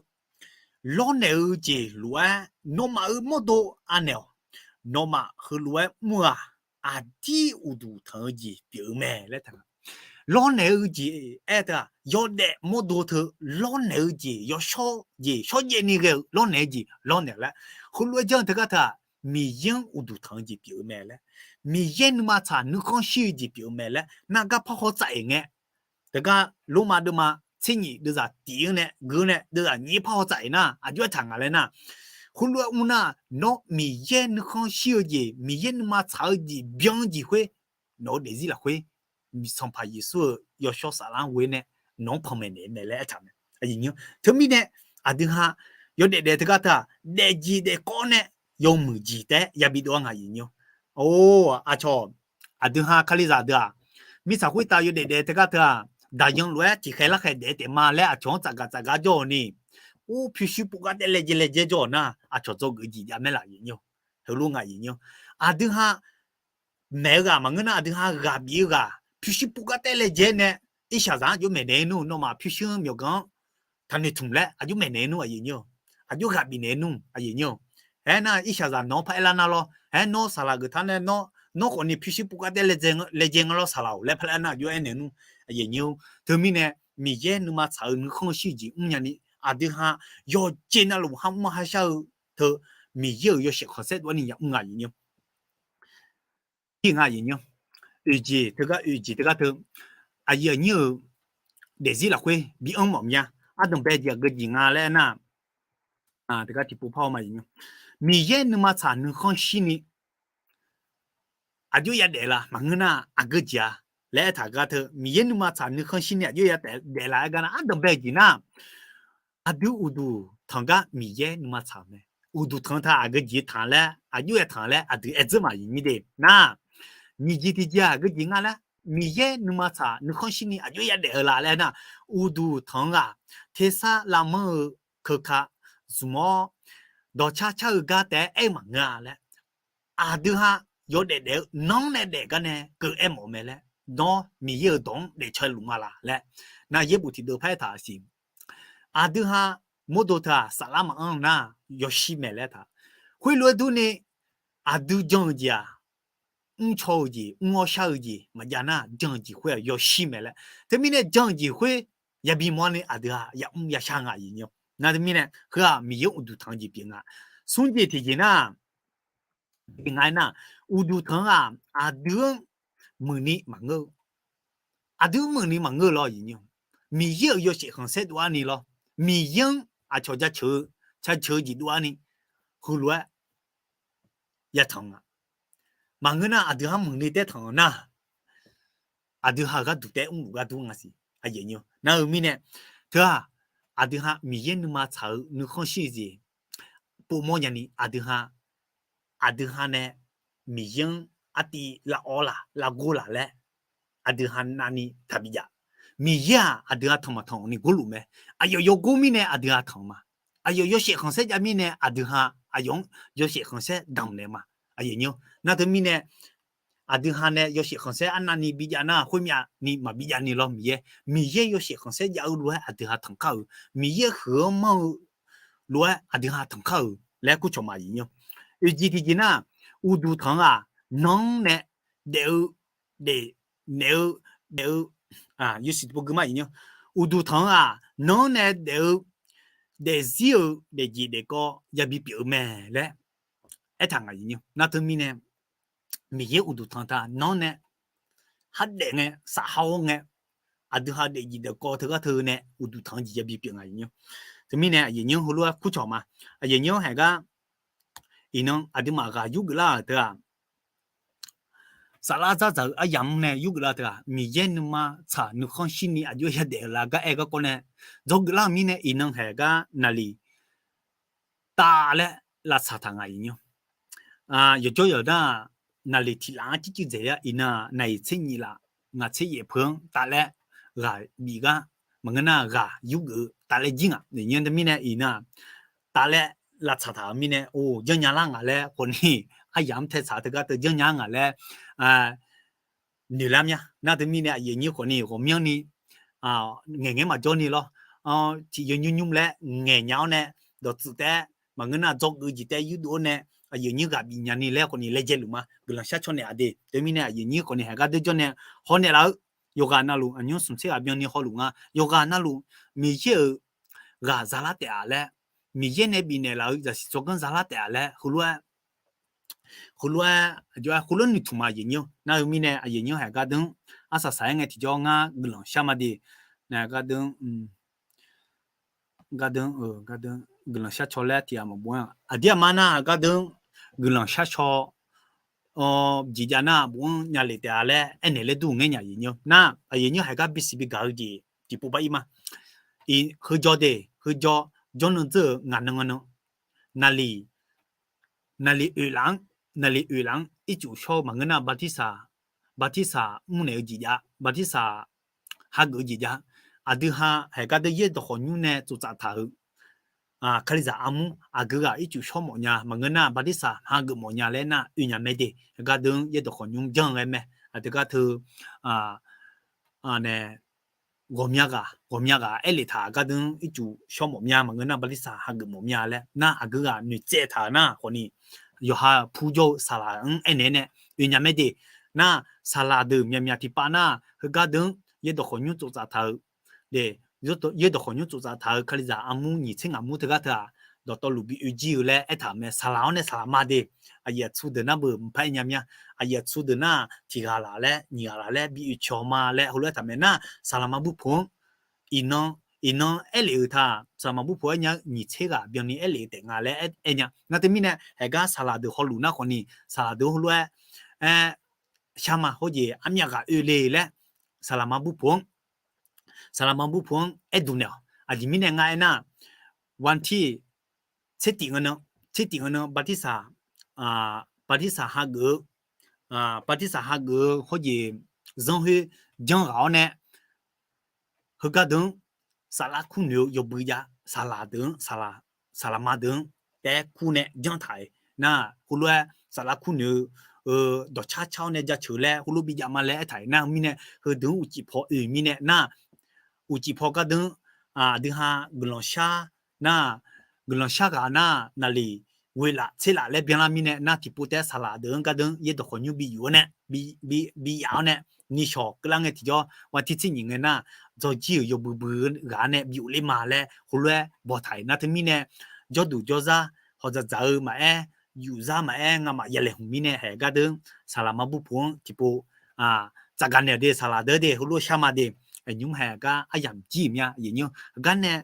lawrnaeq-eu jeq lof-aer nawmaf-euq mawrdo anaeq-awq. Nawmaf heulof-aer mr-eu-aq, aqdir uqduq tanq-eu jeq pyeuf-eu mae laer taq. Lawrnaeq-eu jeq aer teu-aq, yawdaef mawrdo teu lawrnaeq-eu jeq, yawshawr jeq, shawrjaev ni ghae-eu lawrnaeq-eu jeq lawrnaeq laer, heulof-aer janr-eu teugar teu-aq, Miqyaer-anr uqduq tanq-eu jeq pyeuf-eu mae laer, Miqyaer nuima tsaq nuikhanr shir-eu jeq pyeuf-eu mae laer nar gar parhaw tsaf-euq ngae, teugar Lormav deuvma tser nyif deuvzaq tiq-anr nae gui-anr nae deuvzaq nyif par haw tsaf-iq nar, aqjox aertaq ngaq laer nar, khoerlof-aer mr nar, nawr Miqyaer nuikhanr shir-eu jeq, Miqyaer nuima tsaq-eu jeq byan-eu jeq khoer, nawq-eu daefzir lafkhoer Sanqpaq Yeqsur-euq yawshawr saflar-anr ghoe nae nawq-anr panmaeq naeq-eu mae laer aertaq mae. Teumirnae aqdui ha yawdaef daef teugar teu-aq, daefjeq daefkawv nae yawmuiq jeq taef-aer yabi dov-ar ngaq aqyuif nyir-or. Or, aqcawq aqdui ha Kalizaq deuq-aq, mirtsaq khoertav yawdaef daef teugar teu-aq, daqyan lof-aer tiqkhaeq larkhaeq daef-eu taef ma laer aqcawq-anr tsafgaq tsafgaq jawr-awq ni, or, pyurshuir puvgar taef laejae laejae jawr-awq nar, aqcawq dzawgeuf-eu jeq jav mae laf aqyuif nyir-or. Heulof ngaq aqyuif nyir-or. Aqdui ha maeq-eu ghaq maqngeur nar, aqdui ha ghaq bif-eu ghaq pyurshuir puvgar taef laejae nae, irshaqzaq-anr aqjox maeqnaeq-ir nmr, nawmaf pyurshuir-anr myawqganq-anr taqnoeq tmq laer aqjox maeqnaeq-ir nmr aqyuif nyir-or. Aqjox ghaq bifnaeq-ir nmr aqyuif nyir-or. Aernar, irshaqzaq nawq-anr paraer lar nar lawr, aer, nawr saqlaq geuf tar nae, nawr khawfni pyurshuir puvgar taef laejae nga lawr saqlaq-or laer paraer nar aqjox aernaeq nmr aqyuif nyir-or. Teumirnae Miqyaer nuima tsaq-eu nuikhanr shir-eu jeq mrnya ni, aqdui ha yawqjeq navluf ha mr ha shar-eu teu Miqyaer-euq yawshaef khanqsaer dov-ar ni yamr ngaq aqyuif nyir-or. Jir nga aqyuif nyir-or. Oeq jeq teugar oeq jeq teugar teu aqyuif aqnyir-euq daefzir lafkhoer bi anr mawf mya. Ardanqbae jeq aqgeu jeq nga laer aernar, teugar tiqpov par-awr ma aqyuif nyir-or. Miqyaer nuima tsaq nuikhanr shir ni aqjox yadaef la maqngeur nar, aqgeu jeq-a laer aertaq gar teu Miqyaer nuima tsaq nuikhanr shir ni aqjox yadaef la aer gar nar, ardanqbae jeq nar, aqdui uqduq tanq gar Miqyaer nuima tsaq-euq mae. Uqduq tanq-eu taq aqgeu jeq tanq laer aqjox ya tanq laer aqdui aer dzeur ma aqyuif nyir de nar, nyiq jeq tiq jeq-aq aqgeu jeq nga laer, Miqyaer nuima tsaq nuikhanr shir ni aqjox yadaef-eu la laer aernar, uqduq tanq-eu ghaq tersar lavmanr-eu keuka zmq-awr dawqcar car-eu gar taef-aer aer-eu maqngeur-a laer, aqdui ha yawdaef daef-eu nanr nae daef gar nae keuv aer mawf-eu mae laer, nawr Miqyaer-euq dawq-anr daefcaw luf ma laq laer, nar yaerbof tiqdeuv par aertaq siq. Aqdui ha mawrdo teu-aq saflar maqanr nar yawshir mae laer taq. Khoerlof-aer durni aqdui jan-eu jeq-aq, mrcaw-eu jeq, mr-awr shar-eu jeq maqjav nar, jan-eu jeq khoer-aq yawshir mae laer. Teumirnae jan-eu jeq khoer yabi mawr ni aqdui ha yamr yashar nga aqyuif nyir-or. Nar teumirnae heu-aq Miqyaer uqduq tanq-eu jeq pyeuf nga. Smr jeq tiqjeq nar, nga aernar, uqduq tanq-eu ghaq aqdui-anr muiqni maqngeur-eu, aqdui-anr muiqni maqngeur-eu lawr aqyuif nyir-or. Miqyaer-euq yawshaef khanqsaer dov-ar ni lawr, Miqyaer-anr aqcawq jaceuq-eu, jaceuq-eu jeq dov-ar ni heulof-aer yatanq nga. Maqngeur nar aqdui ha muiqni taer tanq-eu nar, aqdui ha-euq gharduq taef-aer mrluf gharduq nga siq aqyuif nyir-or. Nar-eu mirnae teu-aq, aqdui ha Miqyaer nuima tsaq-eu nuikhanr shir-eu jeq povmawr nyani aqdui ha, aqdui ha nae Miqyaer-anr artiv lavawr laq lavgor laq laer aqdui ha navni taqbi jav. Miqyaer-aq aqdui ha tanq maqtanq ni gorluf mae. Aqyawf yawgor mirnae aqdui ha tanq ma. Aqyawf yawshaef khanqsaer jav mirnae aqdui ha aqyawf-anr yawshaef khanqsaer damq naeq ma. Aqyuif nyir-or. Nar teumirnae aqdui ha nae yawshaef khanqsaer arnavni bijav nar khoermyav ni maqbi jav ni lawr Miqyaer. Miqyaer yawshaef khanqsaer jav-eu lof-aer aqdui ha tanq kar-euq, Miqyaer huiq-anr manr-eu lof-aer aqdui ha tanq kar-euq laer kurcawq ma aqyuif nyir-or. Oeq jeq tiqjeq nar, uqduq tanq-eu-aq nanr nae daef-eu, daef, naeq-eu, daef-eu, yawshuif tiqpov gui ma aqyuif nyir-or. Uqduq tanq-eu-aq nanr nae daef-eu daefzir-euq daefjeq daefkawv yabi pyeuf-eu mae laer aertaq ngaq aqyuif nyir-or. Nar teumirnae Miqyaer uqduq tanq taq nanr nae hardaef ngae, safha-awr ngae, aqdui ha daefjeq daefkawv teugar teu nae uqduq tanq-eu jeq yabi pyeuf ngaq aqyuif nyir-or. Teumirnae aqyuif nyir-anr heulof-aer kurcawq ma. Aqyuif nyir-anr haeq gar iqnan aqduimaf ghaq yurgeuf lar-euq teu-aq, saflar dzardzaq-eu aryamq-anr nae yurgeuf lar teu-aq, Miqyaer nuima tsaq nuikhanr shir ni aqjox yadaef-eu la gar aer garkawv nae dzawgeuf lar-euq mirnae iqnan haeq gar naqliq taf laer lavtsaq taq ngaq aqyuif nyir-or. Yawqjawr yawqnar naqliq tiq laf-anr circuiv dzaeq ya iqnan naqliq tser nyif laf ngaq tser yaef peuq-anr taf laer ghaq bif gar maqngeur nar ghaq yurgeuf-eu taf laer jir ngaq aqyuif nyir-or. Teumirnae iqnan taf laer lavtsaq taq-euq mirnae or janrnya lar ngaq laer khawfni aryamq-anr tae tsaq teugar teu janrnya ngaq laer noeq lar mya. Nar teumirnae aqyuif nyir khawfni ghawqmyanrni ngaeqngae maqjawr ni lawr, tiq yawq nymr nymr laer ngaeqnya-awr nae dawqtsuif taef-aer maqngeur nar dzawgeuf jeq taef-aer yurdov-awr nae aqyuif nyir ghaq bif nya ni laer khawfni laejae luf ma. Guiqlanq shar caw naeq-aq de. Teumirnae aqyuif nyir khawfni haeq gar deur jawr nae haw naeq laf-eu yawqghaq navluf aqnymr smq tser ghaq byanni hawluf nga. Yawqghaq navluf Miqyaer-euq ghaq zalar taef-a laer, Miqyaer nae bifnaeq laf-eu zaqsiq tsawrganr zalar taef-a laer heulof-aer, heulof-aer, heulof-aer noeqtmq ma aqyuif nyir-or. Nar-eu mirnae aqyuif nyir haeq gar deur-anr arsaq saq-aer ngae tiqjawr ngar guiqlanq shar ma de. Gardanr, gardanr, gardanr guiqlanq sharcaw laer tiqghaq maqbof-a. Aqdir aqma nar gardanr guiqlanq sharcaw jeq jav nar bof-anr nya lef taef-a laer aernaeq laer dur ngaer nya aqyuif nymr. Nar aqyuif nymr haiq gar bisiq bigaq-eu jeq tiqpov bar ir ma. Heujawr de, heujawr, jawrnan dzeur-euq ngaq nan nan, naqliq, naqliq oeq laf-anr, naqliq oeq laf-anr ircuf shawr-eu maqngeur nar bartirsaq, bartirsaq mrnaeq-eu jeq jav, bartirsaq hageuf-eu jeq jav. Aqdui ha haiq gardeur yaerdawq khawqnymr nae tsoftsaf taq-euq Kalizaq armur aqgeu ghaq ircuf shawr mawf nya maqngeur nar bartirsaq hageuf mawf nya laer nar oe nya mae de. Haiq gardeur yaerdawq khawqnymr janr-eu ghae mae. Aqdui gar teu nae ghawqmya ghaq, ghawqmya ghaq aerlef taq gardeur ircuf shawr mawf mya maqngeur nar bartirsaq hageuf mawf mya laer nar aqgeu ghaq noeqtsaev taq-euq nar khawfni yawqha purjawr-eu saqlaq-anr aernaeq nae oe nya mae de. Nar saqlaq deuq myaqmyaq tiqpav nar heugar deuq-anr yaerdawq khawqnymr tsoftsaf taq-eu de, yaerdawq khawqnymr tsoftsaf taq-eu Kalizaq armur nyiq tser ngaq mur teugar teu-aq, dawqtawvluf bi oe jir-eu laer aertaq-euq mae. Saqlaq-awr nae saqlaq ma de. Aqyuif aqtsu deuq nar beu mqpar aer nya mya. Aqyuif aqtsu deuq nar tiq ghaq laf laer nyiq ghaq laf laer bi oe caw ma laer heulof-aer taq mae nar saqlaq ma burpoq-anr iqnan, iqnan aerlef-euq taq saqlaq ma burpoq aer nya-eu nyiq tser ghaq byanni aerlef-eu taef nga laer aer nya. Nar teumirnae haiq gar saqlaq deuq hawluf nar khawfni saqlaq deuq heulof-aer aer shar ma. Hawjeq armyav ghaq oe le laer saqlaq ma burpoq-anr, saqlaq ma burpoq-anr aer duq naeq-awq. Aqjeq mirnae nga aernar, wantir tser tif ngeur nan, tser tif ngeur nan bartirsaq, bartirsaq hageuf-eu, bartirsaq hageuf-eu hawjeq zanrkhoer janr ghaq-awr nae heugar deuq-anr saflar kur noeq-eu yawbui jav. Saqlaq deuq-anr, saqlaq ma deuq-anr taef-aer kur nae janr taq-iq nar heulof-aer saflar kur noeq-eu dawqcar car-awr nae jaceuq laer heulof bi jav ma laer aertaq-iq nar mirnae heudeuq-anr uqcif paw oe mirnae nar uqcif paw gardeur aqdui ha guiqlanq shar nar, guiqlanq shar ghaq nar naqliq ghoeq laf tser laf laer byanlar mirnae nar tiqpov taef-aer saqlaq deuq-anr gardeur yaerdawq khawqnymr bi yuf-awr nae, bi yaf-awr nae nishawq keuvlar ngae tiqjawr wantir tser nyiq ngae nar dzawjir-euq yawbui bui ghaq-anr nae bi yufler ma laer heulof-aer bawqtaq-iq nar teumirnae jawrduq jawrzar hawq dzaqdzaq-eu maqaer, yufzar maqaer ngamaf yalaeq hmq mirnae haiq gardeur saqlaq ma burpoq-anr tiqpov tsafgaq naeq-awq de. Saqlaq deuq de heulof shar ma de. Aqnymr haiq gar aryamq jir-euq mya aqyuif nymr. Heugar nae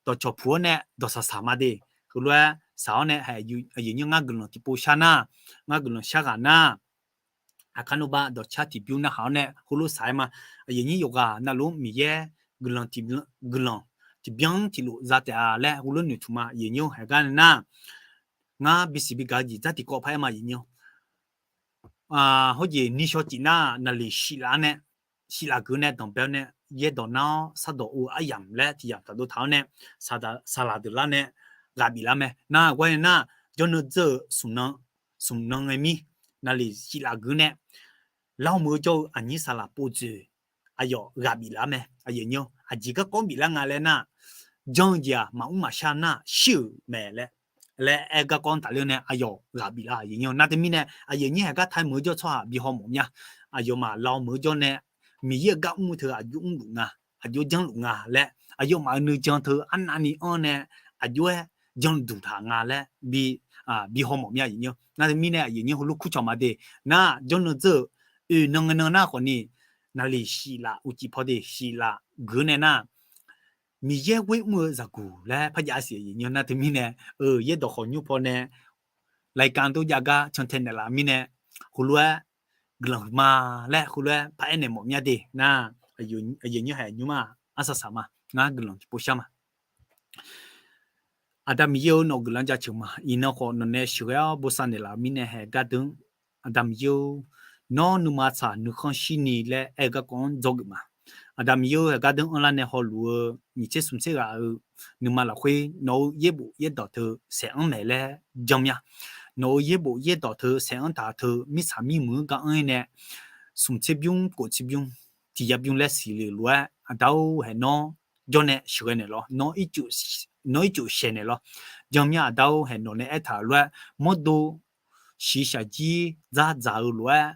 dawqcawq puq-awr nae dawqsaq saq ma de. Heulof-aer saq-awr nae aqyuif nymr ngar guiqlanq tiqpov shar nar, ngar guiqlanq shar ghaq nar Aqkar nmrba dawqcar tiqbymr narhaq-awr nae heulof saq-aer ma. Aqyuif nyir yawqghaq navluf-anr Miqyaer guiqlanq tiqbyan-anr tiqlof za taef-a laer heulof noeqtmq ma. Aqyuif nyir haiq gar nae nar, ngar bisiq bigaq-eu jeq dzar tiqkawv par-aer ma aqyuif nyir. Hawjeq nishawq cif nar naqliq shif laf-anr nae, shif laf geuf nae danqbae-awr nae yaerdawq nar-awr shardawq ov aryamq laer tiq yamq taq dov taq-awr nae saqlaq deuq lar nae ghaq bif lar mae. Nar ghae nar jawrnan dzeur-eu smq nan ngae mir naqliq shif laf geuf nae lar meuq-eu jawr-eu aqnyir saqlaq pov dzoeq aqyawf ghaq bif lar mae. Aqyuif nyir aqjeq garkawv-anr bif lar nga laer nar, janr-eu jeq-aq maqmr maqshar nar shir-euq mae laer, laer aer garkawv-anr tafler-awr nae aqyawf ghaq bif lar aqyuif nyir. Nar teumirnae aqyuif nyir haiq gar tae meuq-eu jawr tsawrhaq bi haw mawf mya. Aqyawfmaf lar-eu meuq-eu jawr nae Miqyaer-euq gar mr-eu teu aqjox mrluf nga, aqjox janrluf nga laer aqyawfmaf-euq nuijan teu arnavni anr nae aqjox-aer janduq taq nga laer bi haw mawf mya aqyuif nyir. Nar teumirnae aqyuif nyir heulof kur cawq ma de. Nar jawrnan dzeur-eu oeq nan ngae nan nar khawfni naqliq shif laf uqcif paw de shif laf geuf nae nar Miqyaer ghoer mr-eu zaqguq laer par jav siq aqyuif nyir. Nar teumirnae yaerdawq khawqnymr pawnae รายการ dov jav gar cantae naeqlaf mirnae heulof-aer guiqlanq huiqma laer heulof-aer paraer naeq mawf mya de. Nar aqyuif nyir haiq nymr-a arsaq saq ma. Ngar guiqlanq tiqpov shar ma. Aqda Miqyaer-or, nawq-eu guiqlanq jaceuq ma. Iqnan khawf nawqnae sheuqghae-awr bosav naeqlaf-eu mirnae haeq gardeuq-anr, Aqda Miqyaer-or, nawr nuima tsaq nuikhanr shirni laer aer-eu garkawv-anr dzawgeuf ma. Aqda Miqyaer-or, haeq gardeuq-anr anrlar nae hawluf-eu nyiq tser smq tser ghaq-euq nuima lafkhoer nawq-euq yaerbof yaerdawq teu saeq anr maeq laer jan mya. Nawq-euq yaerbof yaerdawq teu saeq anr taq teu mirtsaq mirmuiq-anr gar anr-ir nae smq tser bymr kof tser bymr tiq ya bymr laer siqle lof-aer Aqda-or, haeq nawr jawr nae sheuqghae naeq lawr, nawr ircuf shaeq naeq lawr. Jan mya Aqda-or, haeq nawq nae aertaq-euq lof-aer mawrdo shiqshaq jir dzardzaq-eu lof-aer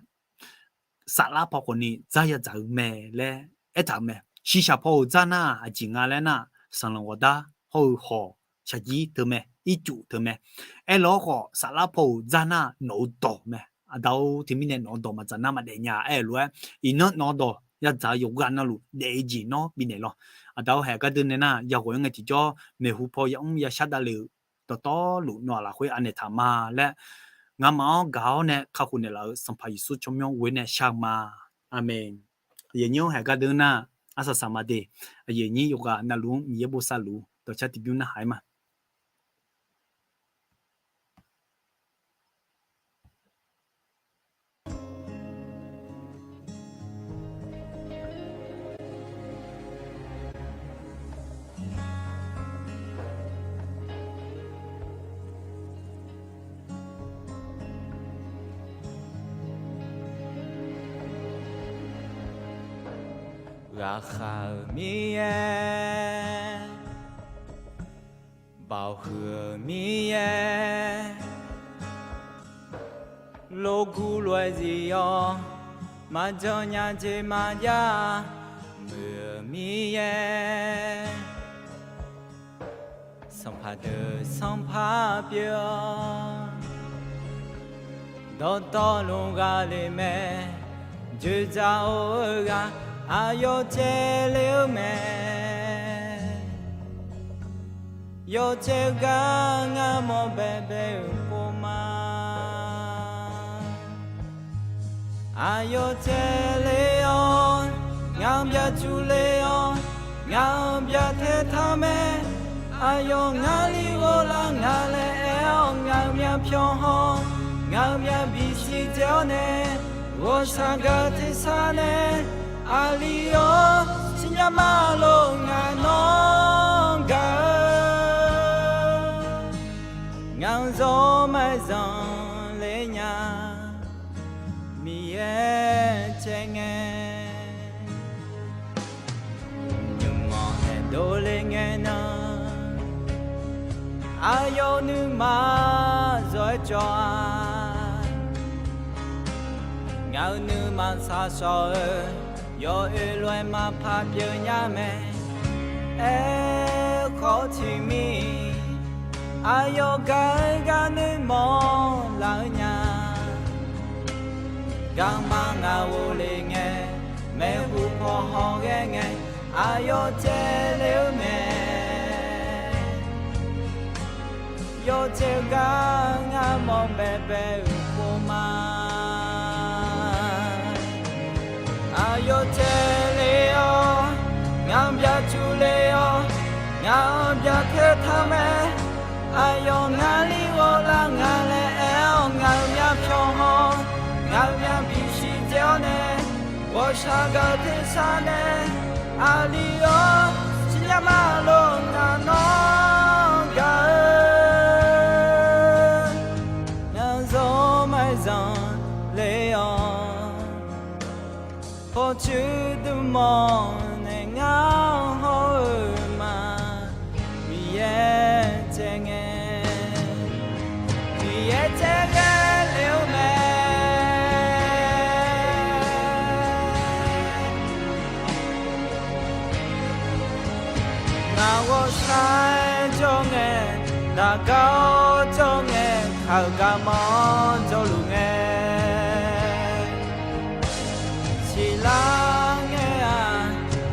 saflar paw khawfni dzar yadzaq-eu mae laer aertaq-euq mae. Shiqshaq paw-euq dzar nar aqjeq nga laer nar, sanqlanq ghawqdar hawr-eu hawq shaqjir teu mae, ircuf teu mae. Aerlawr khawf saflar paw-euq dzar nar nawq-eu dawq mae. Aqda-or, teumirnae nawq-eu dawq maqdzaq nar maqdaef nya aer-eu lof-aer, iqnan nawq-eu dawq yadzaq-eu yawqghaq navluf daef-eu jeq nawr bifnaeq lawr. Aqda-or, haeq gar deuv nae nar, yaghawq-ir ngae tiqjawr maeqhu paw yamr yashar davle-euq dawqtawvluf nawq-aq lafkhoer anaeq taq ma laer, ngamaf-anr gaq-awr nae kakhof naeqlaf-euq Sanqpaq Yeqsur tsawrmyanr ghoe nae shar-eu ma. Aqmeq. Aqyuif aqnyir-anr haeq gar deuv nar, arsaq saq ma de. Aqyuif aqnyir yawqghaq navluf-anr Miqyaer bosav luf-eu dawqcar tiqbymr narhaq-aer ma. Ghaqkhav-euq Miqyaer, baoq huiq-euq Miqyaer, lof guv lof-aer zif-awr, maqjan nya jeq maqjav muiq-euq Miqyaer, sanqpaq deuq sanqpaq pyeuf-awr, dawqtawvluf ghaqle mae, joeqdzaq-or-eu ghaq aqyawf caevle-eu mae. Yawcaev gar ngar mawr baebae-euq pov ma. Aqyawf caevle-awr, ngaq-anr byaqcuf le-awr, ngaq-anr byaqtae taq mae. Aqyawf ngar li ghoflar nga laer aer-awr, ngaq-euq myavpyawq haw, ngaq-euq myavbif siqdzae-awr nae, ghawqshaq gaq tersar nae, aqli-awr siqnya ma lor ngaq nawr gaq-eu. Ngaq-anr zawr maqzanq le nya, Miqyaer caev ngae, nymq-anr nae dovle ngae nan, aqyawf nuima zawr-aer cawv-a. Ngaq-euq nuima shaqshawq-eu, yawoer lof-aer maqpar pyeuf nya mae. Aerkhawf tiqmir, aqyawf gaq-eu gharduq mawrlaf-eu nya. Garma ngaq ghofle ngae, maeqhu paw hawghae ngae, aqyawf caevle-eu mae. Yawcaev gar ngar mawr baebae-euq pov ma. Aqyawf caevle-awr, ngaq-anr byaqcuf le-awr, ngaq-anr byaqtae taq mae. Aqyawf ngar li ghoflar nga laer aer-awr, ngaq-euq myavpyawq haw, ngaq-euq myavbif siqdzae-awr nae, ghawqshaq gaq tersar nae, aqli-awr siqnya ma lor ngaq nawr gaq-eu. Ngaq-anr zawr maqzanq le-awr, pawqtsuif dmq mawr nae ngar hawr-eu ma. Miqyaer caev ngae, Miqyaer caev ghae le-eu mae. Ngaq ghawqshaq-aer jawr ngae, daqgar-awr jawr ngae, kaq-euq garma-anr jawrluf ngae, siqlar ngae-aq,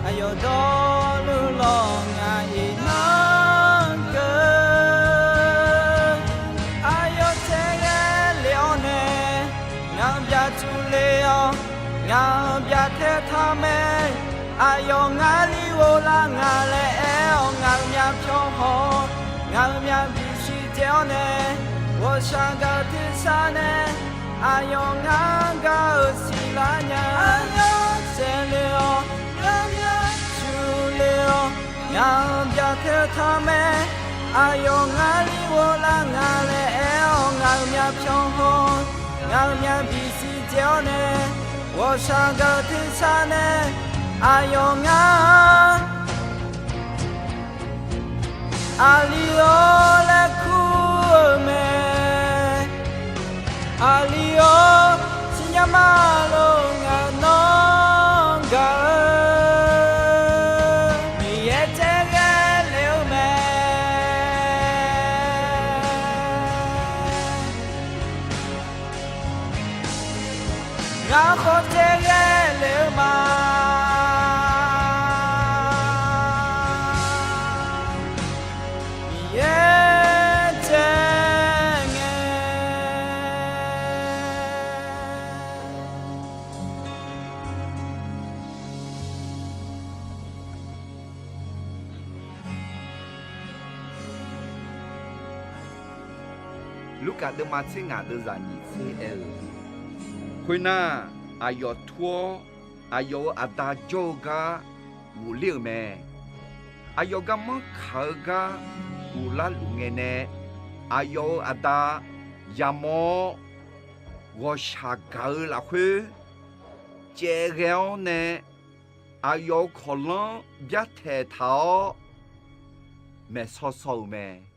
aqyawf dawrluf lawq ngaq iqnan keuv. Aqyawf caev ghae le-awr nae, ngaq-anr byaqcuf le-awr, ngaq-anr byaqtae taq mae. Aqyawf ngar li ghoflar nga laer aer-awr, ngaq-euq myavpyawq haw, ngaq-euq myavbif siqdzae-awr nae, ghawqshaq gaq tersar nae, aqyawf ngar gaq-euq siqlar nya. Aqyawf caev le-awr, ngaq-anr byaqcuf le-awr, ngaq-anr byaqtae taq mae. Aqyawf ngar li ghoflar nga laer aer-awr, ngaq-euq myavpyawq haw, ngaq-euq myavbif siqdzae-awr nae, ghawqshaq gaq tersar nae, aqyawf ngar aqli-awr laer kur-eu mae. Aqli-awr siqnya ma lor ngaq nawr gaq-eu. Miqyaer caev ghae le-eu mae. Ngar khawf caev ghae le-eu ma. Lurkaf deuvma tser ngaq deuvzaq nyiq tser aer-eu, khoernar, aqyawf tur-awr, aqyawf-euq aqda jawr-eu gar ghofler-euq mae. Aqyawf garmanr kaq-eu gar ghoflar luf ngae nae, aqyawf-euq aqda yamawr-awr, ghawqshaq gaq-eu lafkhoer caev ghae-awr nae, aqyawf-euq kawqlanr byartaeq taq-awr maeqsaw saw-euq mae.